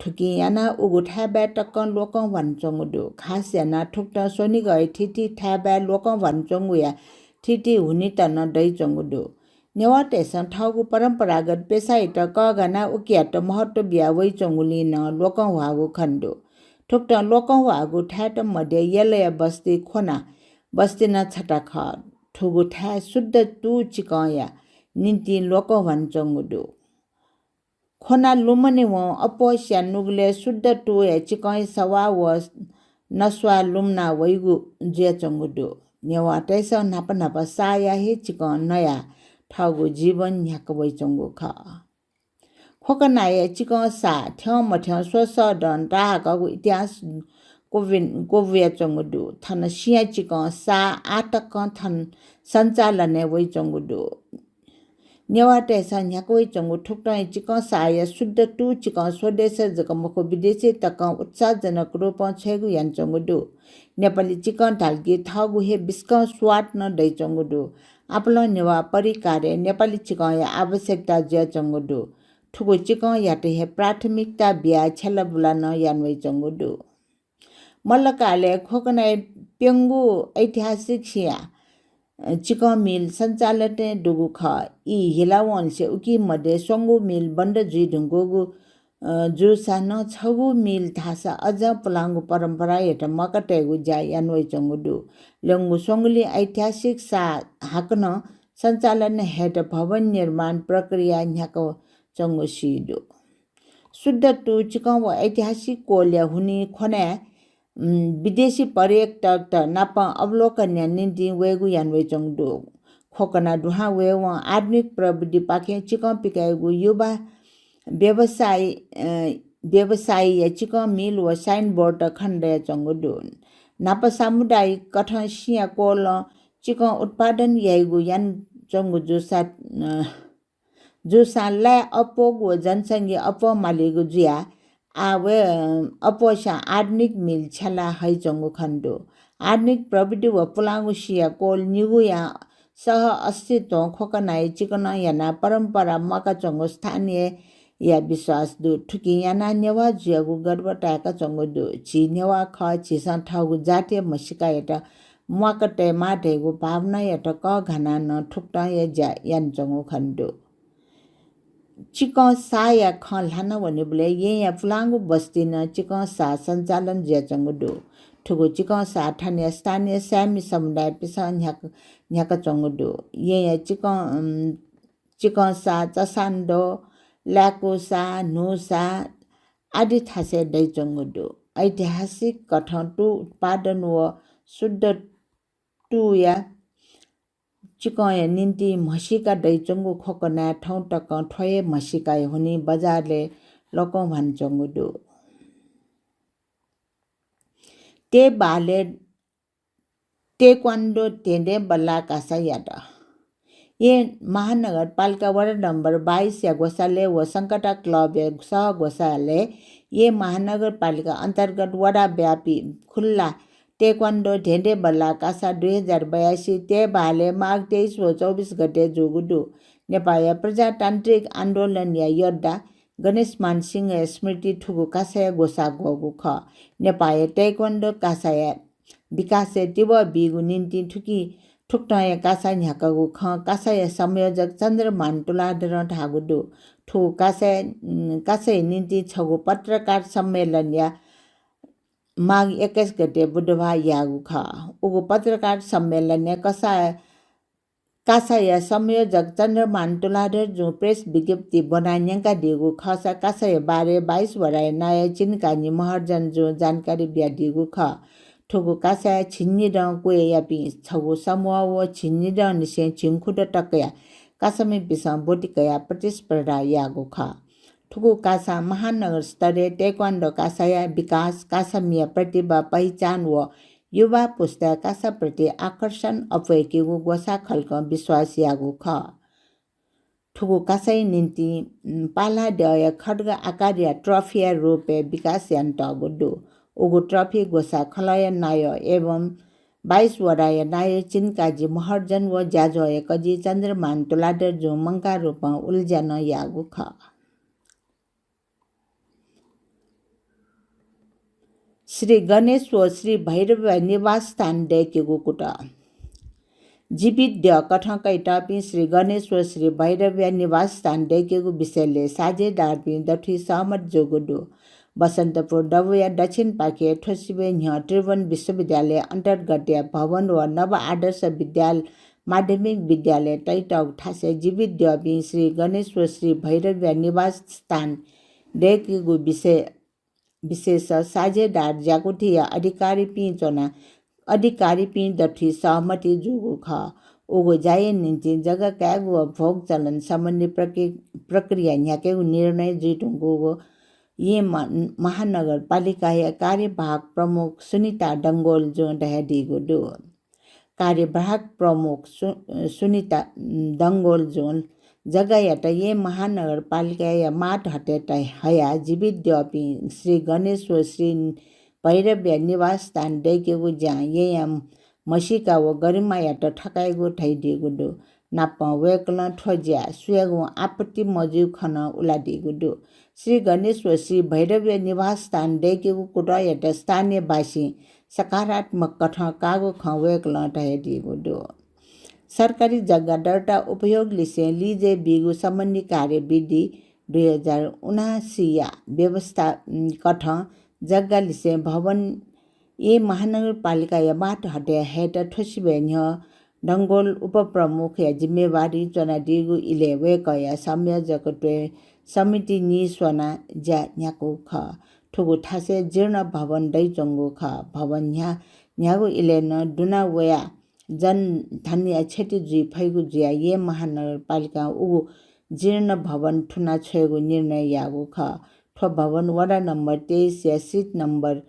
थुकिं यानाः उगु थाय्‌बाय् तकं ल्वकं ह्वानाच्वंगु दु। खास यानाः थुकथं स्वनिगःया थीथी थाय्‌बाय् ल्वकं ह्वानाच्वंगुया थीथी हुनित नं दइच्वंगु दु। नेवाःतय्‌सं थःगु परम्परागत पेसायात कःघानाः उकियात महत्व बिया वइच्वंगुलिं नं ल्वकं ह्वाःगु खने दु। थुकथं ल्वकं ह्वाःगु थाय्‌त मध्ये यलया बस्ती ख्वना बस्ती नं छता खः। थुगु थाय् शुद्ध तू चिकंया निंतिं ल्वकं ह्वानाच्वंगु दु। ख्वना लुमनेवं अप्वःसिया नुगलय् शुद्ध तूया चिकंया सवाः व नस्वाः लुमना वइगु जुयाच्वंगु दु। नेवाःतय्‌सं न्हापा न्हापा साःया हे चिकं नयाः थःगु जीवन न्ह्याका वइच्वंगु खः। ख्वकनाया चिकं साः थ्यंमथ्यं स्वसः दँ ताहाकःगु इतिहास क्वबि-, क्वबुयाच्वंगु दु। थन सिँया चिकं साः आः तकं थन सञ्चालनय् वइच्वंगु दु। नेवाःतय्‌सं न्ह्याका वइच्वंगु थुकथंया चिकं साःया शुद्ध तू चिकं स्वदेशय् जक मखु, विदेशय् तकं उत्साहजनक रूपं छ्वयेगु यानाच्वंगु दु। नेपाली चिकं धाल कि थःगु हे बिस्कं स्वाद नं दइच्वंगु दु। आपालं नेवाः परिकारय् नेपाली चिकंया आवश्यकता जुयाच्वंगु दु। थुगु चिकंयात हे प्राथमिकता बियाः छ्यलाबुला नं याना वइच्वंगु दु। मल्लकालय् ख्वकनाय् प्यंगू ऐतिहासिक सिँया, अ, चिकं मिल सञ्चालनय् दुगु खः। ई हिलावंनिसें उकी मध्ये स्वंगू मिल बन्द जुइ धुंकूगु, अ, जूसां नं छगू मिल धाःसा अझ पुलांगु परम्परायात म्वाका तयेगु ज्या याना वइच्वंगु दु। ल्यंगु स्वंगुलिं ऐतिहासिक साः हाकनं सञ्चालन हयेत भवन निर्माण प्रक्रिया न्ह्याका च्वंगु सी दु। शुद्ध तू चिकं व ऐतिहासिक कोलया हुनिं ख्वनाय्, उम्, विदेशी पर्यटकत नापं अवलोकनया निंतिं वयेगु याना वइच्वंगु दु। ख्वकना दुहां वयेवं आधुनिक प्रविधिपाखें चिकं पिकायेगु युवा व्यवसायी, अ, व्यवसायीया चिकं मिल व साइनबोर्ड खने दयाच्वंगु दु। न्हापा सामुदायिक कथं सिँया कोलं चिकं उत्पादन याइगु यानाच्वंगु जूसा, अ, जूसां लाय् अप्वःगु व जनसंख्या अप्वः मालीगु जुयाः आः व, अ, अप्वःस्यां आधुनिक मिल छ्यला हइच्वंगु खने दु। आधुनिक प्रविधि व पुलांगु सिँया कोल निगूयां सह अस्तित्वं ख्वकनाया चिकनं यानाः परम्परा म्वाकाच्वंगु स्थानीयया विश्वास दु। थुकिं यानाः नेवाः जुयागु गर्व ताय्काच्वंगु दु। झी नेवाः खः, झीसं थःगु जातीय म्हसीकायात म्वाका तयेमाः धइगु भावनायात कःघानाः नं थुकथंया ज्या यानाच्वंगु खने दु। चिकं साःया खँ ल्हाना वनीबलय् येँया पुलांगु बस्तीं नं चिकं साः सञ्चालन जुयाच्वंगु दु। थुगु चिकं साः थनया स्थानीय सामी समुदायपिन्सं न्ह्याक-, न्ह्याकाच्वंगु दु। येँया चिकं, अम, चिकं साः, चसान्दो, लाय्कू साः, न्हू साः आदि थासय् दइच्वंगु दु। ऐतिहासिक कथं तू उत्पादन व शुद्ध तूया चिकंया निंतिं म्हसीका दइच्वंगु खोकनाय् थौं तकं थ्व हे म्हसीकाया हुनिं बजारय् लकं ह्वानाच्वंगु दु। तेबालय् ताइक्वान्डो धेंधेंबल्लाः कासा यात। येँ महानगरपालिका वडा नम्बर बाइसया ग्वसालय् व संकटा क्लबया सह ग्वसालय् येँ महानगरपालिका अन्तर्गत वडाव्यापी खुल्ला ताइक्वान्डो धेंधेंबल्लाः कासा दुई हजार बयासी तेबालय् माघ तेइस व चौबिस गते जूगु दु। नेपाःया प्रजातान्त्रिक आन्दोलनया योद्धा गणेशमान सिंहया स्मृति थुगु कासाया ग्वसाः ग्वःगु खः। नेपाःया ताइक्वान्डो कासाया विकासय् तिबः बीगु निंतिं थुकी, थुकथंया कासा न्ह्याकागु खँ कासाया संयोजक चन्द्रमान तुलाधरं धाःगु दु। थुगु कासाया, उम्, कासाया निंतिं छगू पत्रकार सम्मेलनया माघ एक्काइस गते बुधबार याःगु खः। उगु पत्रकार सम्मेलनय् कसा-, कासाया संयोजक चन्द्रमान तुलाधरजुं प्रेस विज्ञप्ति ब्वनाः न्यंकादीगु खःसा कासाया बारे बाइस वडाया नायः चिनकाजी महर्जनजुं जानकारी बियादीगु खः। थुगु कासाय् झिंनिदँ क्वय्‌यापिं छगू समूह व झिंनिदँनिसें झिंखुदँ तकया कासामिपिन्सं ब्वति कयाः प्रतिस्पर्धा याःगु खः। थुगु कासां महानगर स्तरय् ताइक्वान्डो कासाया विकास, कासामिया प्रतिभा, पहिचान व युवा पुस्ताय् कासाप्रति आकर्षण अप्वय्‌केगु ग्वसाः खलकं विश्वास याःगु खः। थुगु कासाया निंतिं, उम्, पालाद्यःया खड्ग आकारया ट्रफीया रूपय् विकास यानातःगु दु। उगु ट्रफी ग्वसाः खलःया नायः एवं बाइस वडाया नायः चिनकाजी महर्जन व ज्याझ्वःया कजि चन्द्रमान तुलाधरजुं मंकाः रूपं उलेज्या नं याःगु खः। श्री गणेश व श्री भैरवया निवासस्थान दय्‌केगु कुतः। जीवित द्यः कथं कयातःपिं श्री गणेश व श्री भैरवया निवासस्थान दय्‌केगु विषयलय् साझेदारपिं दथुइ सहमत जूगु दु। बसन्तपुर दबूया दक्षिणपाखे थ्वसिबय् न्ह्यः त्रिभुवन विश्वविद्यालय अन्तर्गतया भवन व नव आदर्श विद्याल-, माध्यमिक विद्यालय तयातःगु थासय् जीवित द्यःपिं श्री गणेश व श्री भैरवया निवासस्थान दय्‌केगु विषय विशेष साझेदार ज्याकुथिया अधिकारीपिं च्वनाः अधिकारीपिं दथुइ सहमति जूगु खः। उगु ज्याया निंतिं जग्गा कायेगु व भोग चलन सम्बन्धी प्रक्रि-, प्रक्रिया न्ह्याकेगु निर्णय जुइधुंकूगु येँ म-, महानगरपालिकाया कार्यवाहक प्रमुख सुनिता डंगोलजुं धयादीगु दु। कार्यवाहक प्रमुख सु-, सुनिता डंगोलजुं जग्गायात येँ महानगरपालिकाया मातहतय् हयाः जीवित द्यःपिं श्री गणेश व श्री भैरवया निवासस्थान दय्‌केगु ज्यां येँया म्हसीका व गरिमायात थकाइगु धयादीगु दु। नापं वय्‌कलं थ्व ज्या सुयागुं आपत्ति मजुइगु खँ नं उलादीगु दु। श्री गणेश व श्री भैरवया निवासस्थान दय्‌केगु कुतःयात स्थानीयवासीं सकारात्मक कथं काःगु खँ वय्‌कलं धयादीगु दु। सरकारी जग्गा दर्ता उपयोग लिसें लिजय् बीगु सम्बन्धी कार्यविधि दुई हजार उनासीया व्यवस्था, उम्, कथं जग्गा लिसें भवन येँ महानगरपालिकाया मातहतय् हयेत थ्वसिबय् न्ह्यः डंगोल उपप्रमुखया जिम्मेवारी च्वनादीगु इलय् वय्‌कःया संयोजकत्वय् समिति नीस्वनाः ज्या न्ह्याकूगु खः। थुगु थासय् जीर्ण भवन दइच्वंगु खः। भवन न्ह्या-, न्ह्यागु इलय् नं दुना वयाः जनधनया क्षति जुइ फइगु जुयाः येँ महानगरपालिकां उगु जीर्ण भवन थुना छ्वयेगु निर्णय याःगु खः। थ्व भवन वडा नम्बर तेइसया सिट नम्बर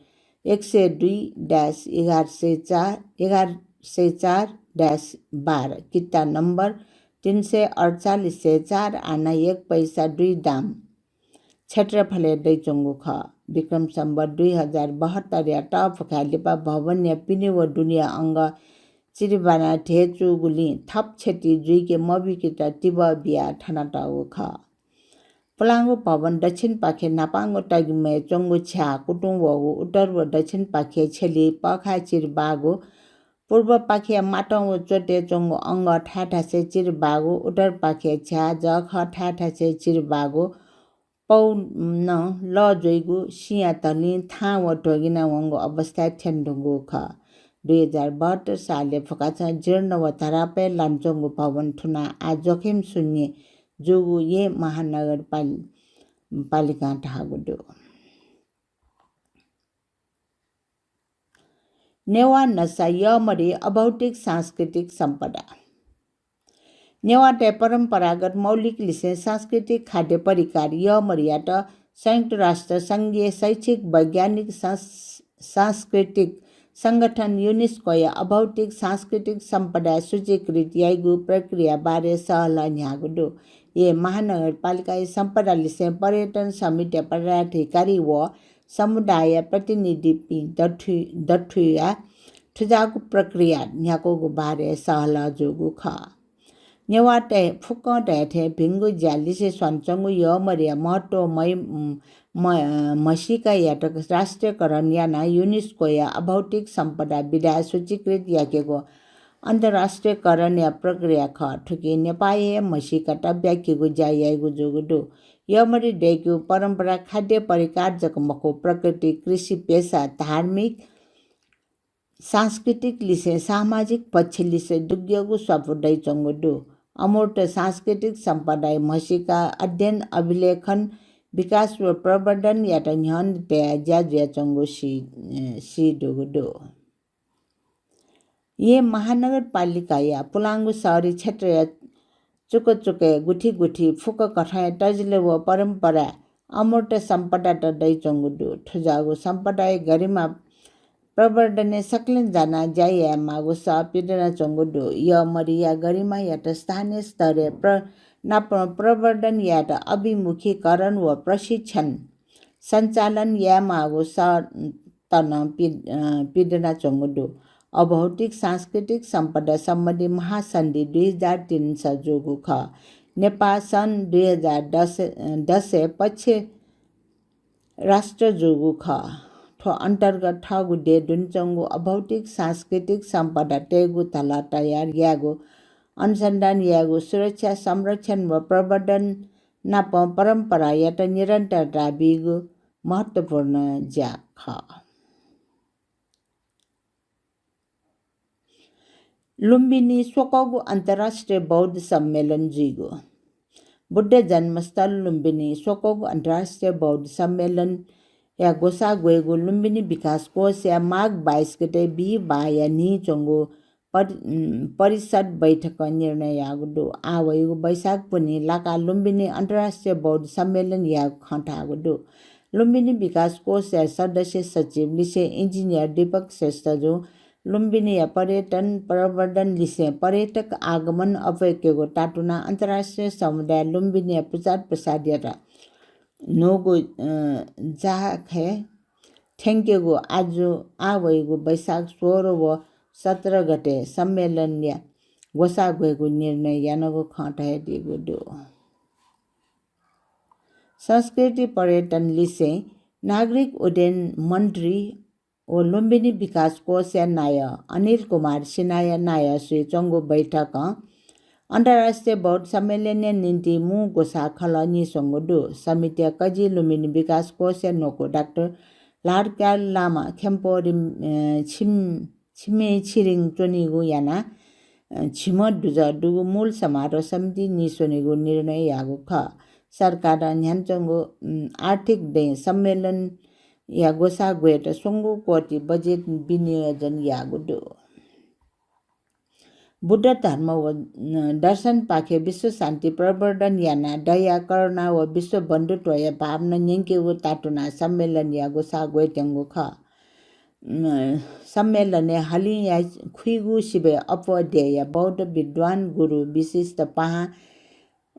एक सय दुई dash एघार सय चार, एघार सय चार dash बाह्र, किता नम्बर तीन सय अडचालिस सय चार आना एक पैसा दुई दाम क्षेत्रफलय् दइच्वंगु खः। विक्रम सम्वत दुई हजार बहत्तरया तःपुखाय् लिपा भवनया पिने व दुनेया अंगः चिरिबाना धेचूगुलिं थप क्षति जुइके मबीकेत तिबः बियाः थनातःगु खः। पुलांगु भवन दक्षिणपाखे न्हापांगु तगिमय् च्वंगु छ्याः कुतुं वःगु उत्तर व दक्षिणपाखे छ्यली पःखाः चिरिबाःगु पूर्वपाखेया मातं व च्वतय् च्वंगु अंगः थाय् थासय् चिरबाःगु, उत्तरपाखेया झ्याः जःखः थाय् थासय् चिरबाःगु, पौ नं लः ज्वइगु, सिँया धलिं थां व ध्वगिना वंगु अवस्थाय् थ्यनेधुंगु खः। दुई हजार बहत्तर सालय् फुकाचं जीर्ण व धरापय् लानाच्वंगु भवन थुनाः आः जोखिम शून्य जूगु येँ महानगरपाल-, पालिकां धाःगु दु। नेवाः नसा यःमरि अभौतिक सांस्कृतिक सम्पदा। नेवाःतय् परम्परागत मौलिक लिसें सांस्कृतिक खाद्य परिकार यःमरियात संयुक्त राष्ट्र संघीय शैक्षिक वैज्ञानिक सांस-, सांस्कृतिक संगठन युनेस्कोया अभौतिक सांस्कृतिक सम्पदाय् सूचीकृत याइगु प्रक्रिया बारे सहलह न्ह्याःगु दु। येँ महानगरपालिकाया सम्पदा लिसें पर्यटन समितिया पदाधिकारी व समुदाय प्रतिनिधिपिं दथुइ-, दथुइया थुजाःगु प्रक्रिया न्ह्याकूगु बारे सहलह जूगु खः। नेवाःतय् फुक्कं धयाथें भिंगु ज्या लिसे स्वानाच्वंगु यःमरिया महत्व मै-, म-, म्हसीकायात राष्ट्रियकरण यानाः युनेस्कोया अभौतिक सम्पदा विधाय् सूचीकृत याकेगु अन्तर्राष्ट्रियकरणया प्रक्रिया खः। थुकी नेपाःया हे म्हसीकात ब्याकेगु ज्या याइगु जूगु दु। यःमरि दय्केगु परम्परा खाद्य परिकार जक मखु, प्रकृति, कृषि, पेसा, धार्मिक, सांस्कृतिक लिसें सामाजिक पक्ष लिसे दुग्यंगु स्वापू दइच्वंगु दु। अमूर्त सांस्कृतिक सम्पदाया म्हसीका अध्ययन, अभिलेखन, विकास व प्रवर्धन यात न्ह्यःने तयाः ज्या जुयाच्वंगु सी, सी दुगु दु। येँ महानगरपालिकाया पुलांगु शहरी क्षेत्रया चुकचुकय् गुथि गुथि फुक्क कथंया तजिलः व परम्परा अमूर्त सम्पदात दइच्वंगु दु। थुजाःगु सम्पदाया गरिमा प्रवर्धनय् सकलें जानाः ज्या यायेमाःगु सः पिदनाच्वंगु दु। यःमरिया गरिमायात स्थानीय स्तरय् प्र-, नाप प्रवर्धन यायेत अभिमुखीकरण व प्रशिक्षण सञ्चालन यायेमाःगु सः त नं पि-, अ, पिदनाच्वंगु दु। अभौतिक सांस्कृतिक सम्पदा सम्बन्धी महासन्धि दुई हजार तीन स जूगु खः। नेपाः सन् दुई हजार दस, अ, दसय् पक्ष राष्ट्र जूगु खः। थ्व अन्तर्गत थःगु देय् दुने च्वंगु अभौतिक सांस्कृतिक सम्पदातय्गु धलः तयार यायेगु, अनुसन्धान यायेगु, सुरक्षा, संरक्षण व प्रवर्धन नाप परम्परायात निरन्तरता बीगु महत्त्वपूर्ण ज्या खः। लुम्बिनी स्वकःगु अन्तर्राष्ट्रिय बौद्ध सम्मेलन जुइगु। बुद्ध जन्मस्थल लुम्बिनी स्वकःगु अन्तर्राष्ट्रिय बौद्ध सम्मेलनया ग्वसाः ग्वयेगु लुम्बिनी विकास कोषया माघ बाइस गते बिहिबाःया न्हि च्वंगु परि-, उम्, परिषद बैठकं निर्णय याःगु दु। आः वइगु वैशाख पुन्हि लाकाः लुम्बिनी अन्तर्राष्ट्रिय बौद्ध सम्मेलन यायेगु खँ धाःगु दु। लुम्बिनी विकास कोषया सदस्य सचिव लिसें इन्जिनियर दीपक श्रेष्ठजुं लुम्बिनीया पर्यटन प्रवर्धन लिसें पर्यटक आगमन अप्वय्केगु तातुनाः अन्तर्राष्ट्रिय समुदाय लुम्बिनीया प्रचार प्रसारयात न्हूगु, अ, जाखय् थ्यंकेगु आजु आः वइगु वैशाख सोह्र व सत्र गते सम्मेलनया ग्वसाः ग्वयेगु निर्णय यानागु खँ धयादीगु दु। संस्कृति पर्यटन लिसें नागरिक उड्डयन मन्त्री व लुम्बिनी विकास कोषया नायः अनिल कुमार सिन्हाया नायःसुइ च्वंगु बैठकं अन्तर्राष्ट्रिय बौद्ध सम्मेलनया निंतिं मू ग्वसाः खलः नीस्वंगु दु। समितिया कजि लुम्बिनी विकास कोषया न्वकू डाक्टर ल्हारक्याल लामा खेम्पो रिम-, अ, छिम-, छिमे छिरिङ च्वनीगु यानाः, अ, झिम्ह दुजः दुगु मूल समारोह समिति नीस्वनेगु निर्णय याःगु खः। सरकारं न्ह्यानाच्वंगु, उम्, आर्थिक दँय् सम्मेलनया ग्वसाः ग्वयेत स्वंगू कोटि बजेट विनियोजन याःगु दु। बुद्ध धर्म व, अ, दर्शनपाखें विश्व शान्ति प्रवर्धन यानाः दया, करुणा व विश्व बन्धुत्वया भावना न्यंकेगु तातुनाः सम्मेलनया ग्वसाः ग्वयेत्यंगु खः। अ, सम्मेलनय् हलिंया खुइगू सिबय् अप्वः देय्‌या बौद्ध विद्वान, गुरु, विशिष्ट पाहां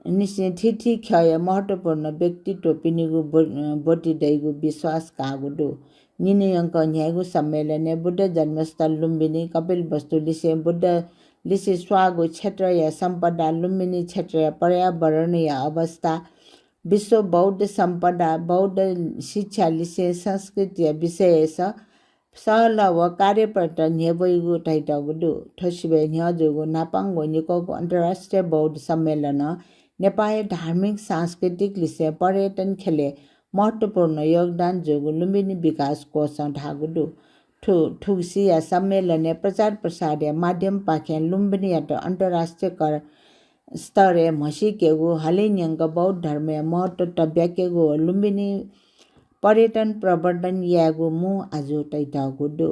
निसें थीथी ख्यःया महत्त्वपूर्ण व्यक्तित्वपिनिगु ब्व-, अ, ब्वति दइगु विश्वास काःगु दु। निन्हु यंकः न्ह्याइगु सम्मेलनय् बुद्ध जन्मस्थल लुम्बिनी, कपिलवस्तु लिसें बुद्ध लिसे स्वाःगु क्षेत्रया सम्पदा, लुम्बिनी क्षेत्रया पर्यावरणया अवस्था, विश्व बौद्ध सम्पदा, बौद्ध शिक्षा लिसें संस्कृतिया विषयस सहलह व कार्यपरिवर्तन न्ह्यब्वइगु धयातःगु दु। थ्व सिबय् न्ह्यः जूगु न्हापांगु निक्वःगु अन्तर्राष्ट्रिय बौद्ध सम्मेलनं नेपाःया धार्मिक सांस्कृतिक लिसें पर्यटन ख्यलय् महत्त्वपूर्ण योगदान जूगु लुम्बिनी विकास कोषं धाःगु दु। थु-, थुगुसिया सम्मेलनय् प्रचार प्रसारया माध्यमपाखें लुम्बिनीयात अन्तर्राष्ट्रिय कर-, स्तरय् म्हसीकेगु, हलिं न्यंक बौद्ध धर्मया महत्त्व तब्याकेगु व लुम्बिनी पर्यटन प्रवर्धन यायेगु मू आजु तयातःगु दु।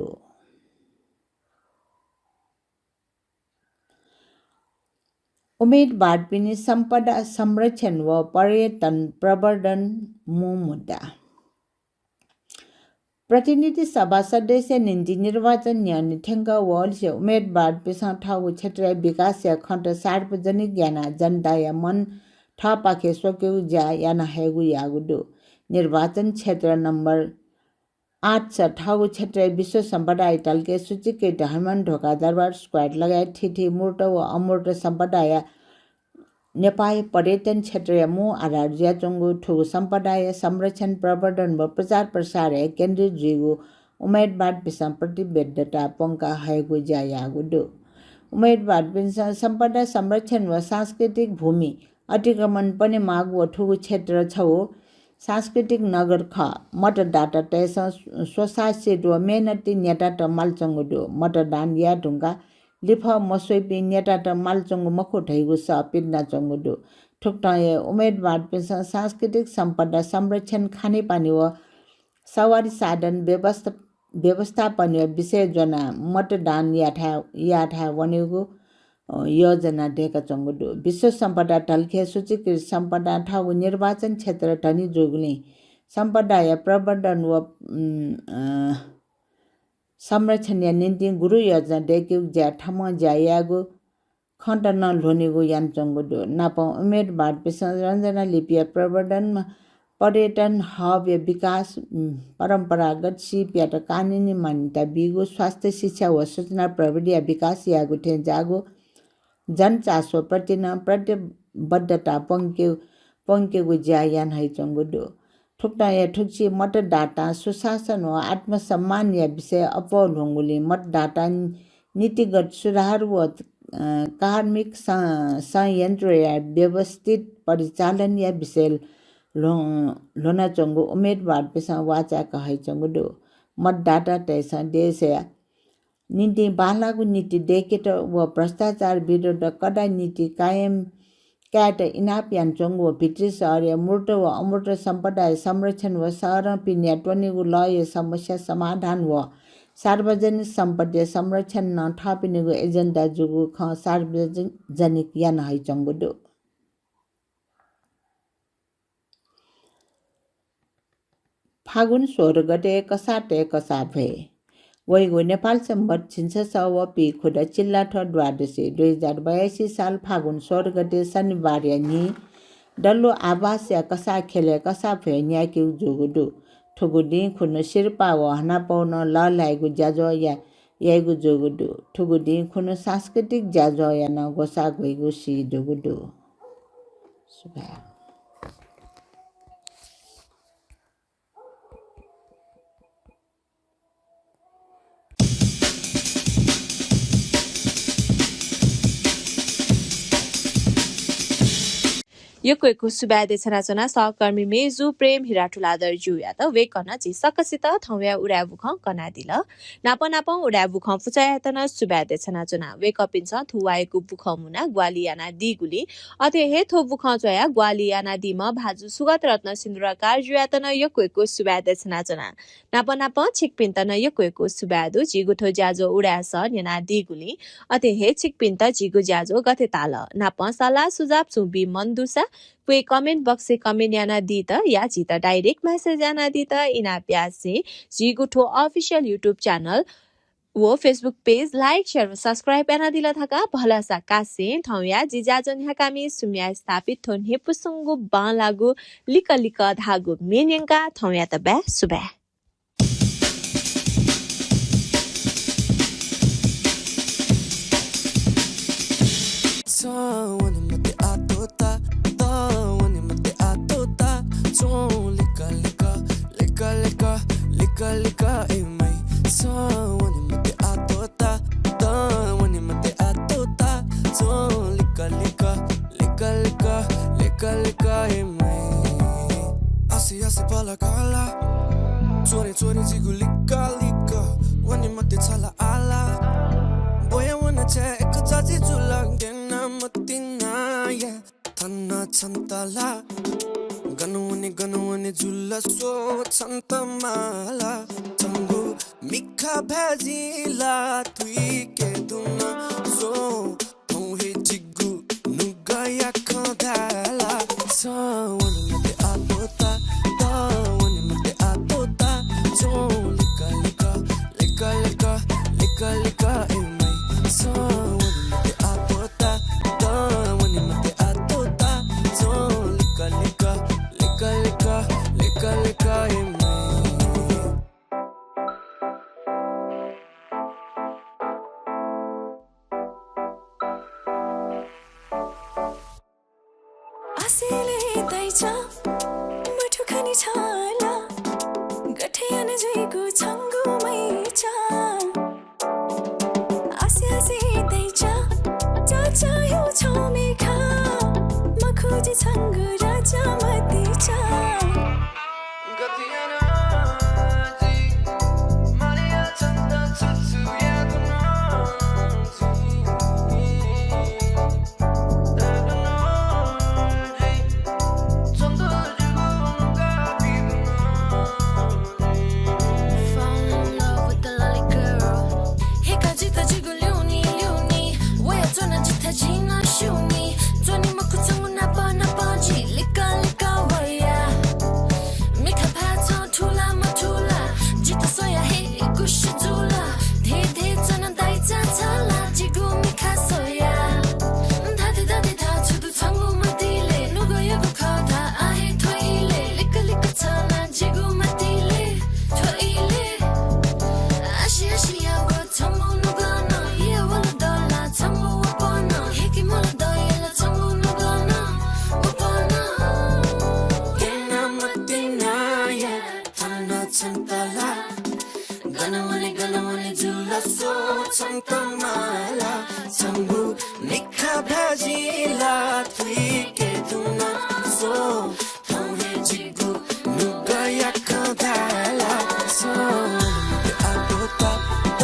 उमेदवारपिनि सम्पदा संरक्षण व पर्यटन प्रवर्धन मू मुद्दा। प्रतिनिधि सभा सदस्यया निंतिं निर्वाचन न्ह्यःने थ्यंकः वःलिसे उमेदवारपिन्सं थःगु क्षेत्रया विकासया खँत सार्वजनिक यानाः जनताया मन थःपाखे स्वकेगु ज्या याना हयेगु याःगु दु। निर्वाचन क्षेत्र नम्बर आठ स थःगु क्षेत्रया विश्व सम्पदाया ढल्के सूचीकृत हनुमान ढोका, दरबार स्क्वायर लगायत थीथी मूर्त व अमूर्त सम्पदाया नेपाःया पर्यटन क्षेत्रया मू आधार जुयाच्वंगु थुगु सम्पदाया संरक्षण, प्रवर्धन व प्रचार प्रसारय् केन्द्रित जुइगु उमेदवारपिन्सं प्रतिबद्धता प्वंका हयेगु ज्या याःगु दु। उमेदवारपिन्सं सम्पदा संरक्षण व सांस्कृतिक भूमि अतिक्रमण पनेमाःगु व थुगु क्षेत्र छगू सांस्कृतिक नगर खः। मतदातातय्सं स्व-, स्वशासित व मेहनती नेतात मालाच्वंगु दु। मतदान याये धुंकाः लिफः मस्वइपिं नेतात मालाच्वंगु मखु धइगु सः पिदनाच्वंगु दु। थुकथं हे उमेदवारपिन्सं सांस्कृतिक सम्पदा संरक्षण, खानेपानी व सवारी साधन व्यवस्था-, व्यवस्थापनया विषय ज्वनाः मतदान याथाय्, याथाय् वनेगु, अ, योजना दय्काच्वंगु दु। विश्व सम्पदा ढल्के सूचीकृत सम्पदा थःगु निर्वाचन क्षेत्र धनी जूगुलिं सम्पदाया प्रवर्धन व, उम्, अ, संरक्षणया निंतिं गुरु योजना दय्केगु ज्या थम्हं ज्या यायेगु खँत नं ल्ह्वनेगु यानाच्वंगु दु। नापं उमेदवारपिन्सं रञ्जना लिपिया प्रवर्धनमा पर्यटन हबया विकास, उम्, परम्परागत सीपयात कानूनी मान्यता बीगु, स्वास्थ्य, शिक्षा व सूचना प्रविधिया विकास यायेगु थें ज्याःगु जनचासो प्रति नं प्रतिबद्धता प्वंके-, प्वंकेगु ज्या याना हयाच्वंगु दु। थुकथं हे थुगुसी मतदातां सुशासन व आत्मसम्मानया विषय अप्वः ल्ह्वंगुलिं मतदातां नीतिगत सुधार व, अ, कार्मिक सं-, संयन्त्रया व्यवस्थित परिचालनया विषय ल्ह्व-, ल्ह्वनाच्वंगु उमेदवारपिन्सं वाःचाय्का हयाच्वंगु दु। मतदातातय्सं देशया निंतिं बांलाःगु नीति दय्केत व भ्रष्टाचार विरुद्ध कडा नीति कायम कायेत इनाप यानाच्वंगु व भित्री शहरया मूर्त व अमूर्त सम्पदाया संरक्षण व शहरं पिने त्वनेगु लःया समस्या समाधान व सार्वजनिक सम्पत्तिया संरक्षण नं थःपिनिगु एजेन्डा जूगु खँ सार्वजनिक याना हयाच्वंगु दु। फागुन सोह्र गते कसाःतय् कसाः भ्वय्। वइगु नेपाल संवत् झिंछसः व पीखुदँ चिल्लाथ्व द्वादशी दुई हजार बयासी साल फागुन सोह्र गते शनिबारया न्हि दल्लु आवासया कसाः ख्यलय् कसाः भ्वय् न्यायेकेगु जूगु दु। थुगु दिं खुन्हु सिरपाः व हनापौ नं लःल्हाइगु ज्याझ्वः या-, याइगु जूगु दु। थुगु दिं खुन्हु सांस्कृतिक ज्याझ्वःया नं ग्वसाः ग्वइगु सी दुगु दु। सुभाय्। यक्व यक्व सुभाय् देछानाच्वना सहकर्मी मेजु प्रेम हिरा तुलाधर ज्यूयात। वय्कलं झी सकसित थौंया उदाय् बुखँ कनादिल। नाप नापं उदाय् बुखँ पुचःयात नं सुभाय् देछानाच्वना। वय्कःपिन्सं थुवाःयागु बुखँ मुनाः ग्वाहालि यानादीगुलिं, अथे हे थ्व बुखँ च्वयाः ग्वाहालि यानादीम्ह भाजु सुगत रत्न सिन्दुराकार ज्यूयात नं यक्व यक्व सुभाय् देछानाच्वना। नाप नापं छिकपिन्त नं यक्व यक्व सुभाय् दु, झीगु थ्व ज्याझ्वः उदाय् सः न्यनादीगुलिं। अथे हे छिकपिन्त झीगु ज्याझ्वः गथे ताल नापं सल्लाह सुझाव छुं बी मन दुसा, क्वय् comment box-य् comment यानादीत या झीत direct message यानादीत इनाप यासें झीगु थ्व official YouTube channel व Facebook page like, share व subscribe यानादिल धकाः भलसा कासें थौंया जि ज्याझ्वः न्ह्याकामि सुम्या स्थापित थ्व न्ह्यइपुसेंगु बांलाःगु लिक्क लिक्क धाःगु म्ये न्यंकाः थौंयात बाय् सुभाय्। आसे आसे पलाकाला, च्वरे च्वरे जिगु लिका लिका, वने मते छला आला। बया वना छाय् एक चाची जुला, गेना मतिना या, थना छन्ता ला। गन वने गन वने जुला सो छन्ता माला। छंगु मिखा भाजी ला तुइके दुना सो। थौं हे जिगु नुगःया खँ धाला। छं वने मते आतोता, त वने मते आतोता। च्वं लिका लिका, लिका लिका, लिका लिका ए माइ। छं वने मते आतोता, त वने मते आतोता। च्वं लिका लिका, लिका लिका, लिका लिका ए माइ। आसेले दाइचा, मथु खनि छाला, गथे याना जुइगु छंगु मैचा। आसे आसे दाइचा, चाचा यो छौ मिखा, मखुजि छंगु राजा मतिचा। Fall in love with the lolly girl. हिका जित जिगु ल्यूनी ल्यूनी, वया च्वना जित जिं नं स्यूनी। च्वनी मखु छंगु नाप नाप, जि लिका लिका वया। मिखा भाःचं थुला मथुला, जित स्वया हे इकुशी जुला। धे धे च्वना दाइचा छला, जिगु मिखा स्वया। धाधे धाधे धा छु दु छंगु मतिले, नुगःयागु खः धा आहे थ्व इले। लिका लिका छला जिगु मतिले, थ्व इले। आशी आशी या व छंगु नुगः नं, या वल दला छंगु वपनं, हेकी मल दयला छंगु नुगः नं, वपनं। गेना मतिना या, थन छन्ता ला। गन वने गन वने जुला सो छन्ता माला। छंगु मिखा भाजी ला तुइके दुना सो। थौं हे जिगु नुगःया खँ धाला। छं वने मते आतोता, त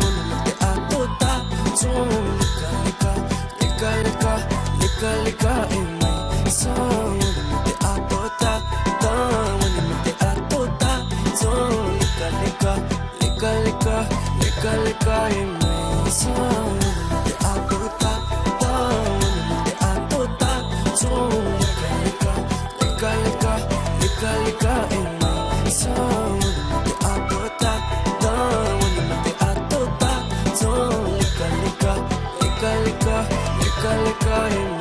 वने मते आतोता। च्वं लिका लिका, लिका लिका, लिका लिका ए माइ। छं वने मते आतोता, त वने मते आतोता। च्वं लिका लिका, लिका लिका, लिका लिका ए माइ। छं वने मते आतोता, त वने मते आतोता। च्वं लिका लिका, लिका लिका, लिका लिका ए माइ। छं वने मते आतोता, त वने मते आतोता। च्वं लिका लिका, लिका लिका, लिका लिका ए माइ।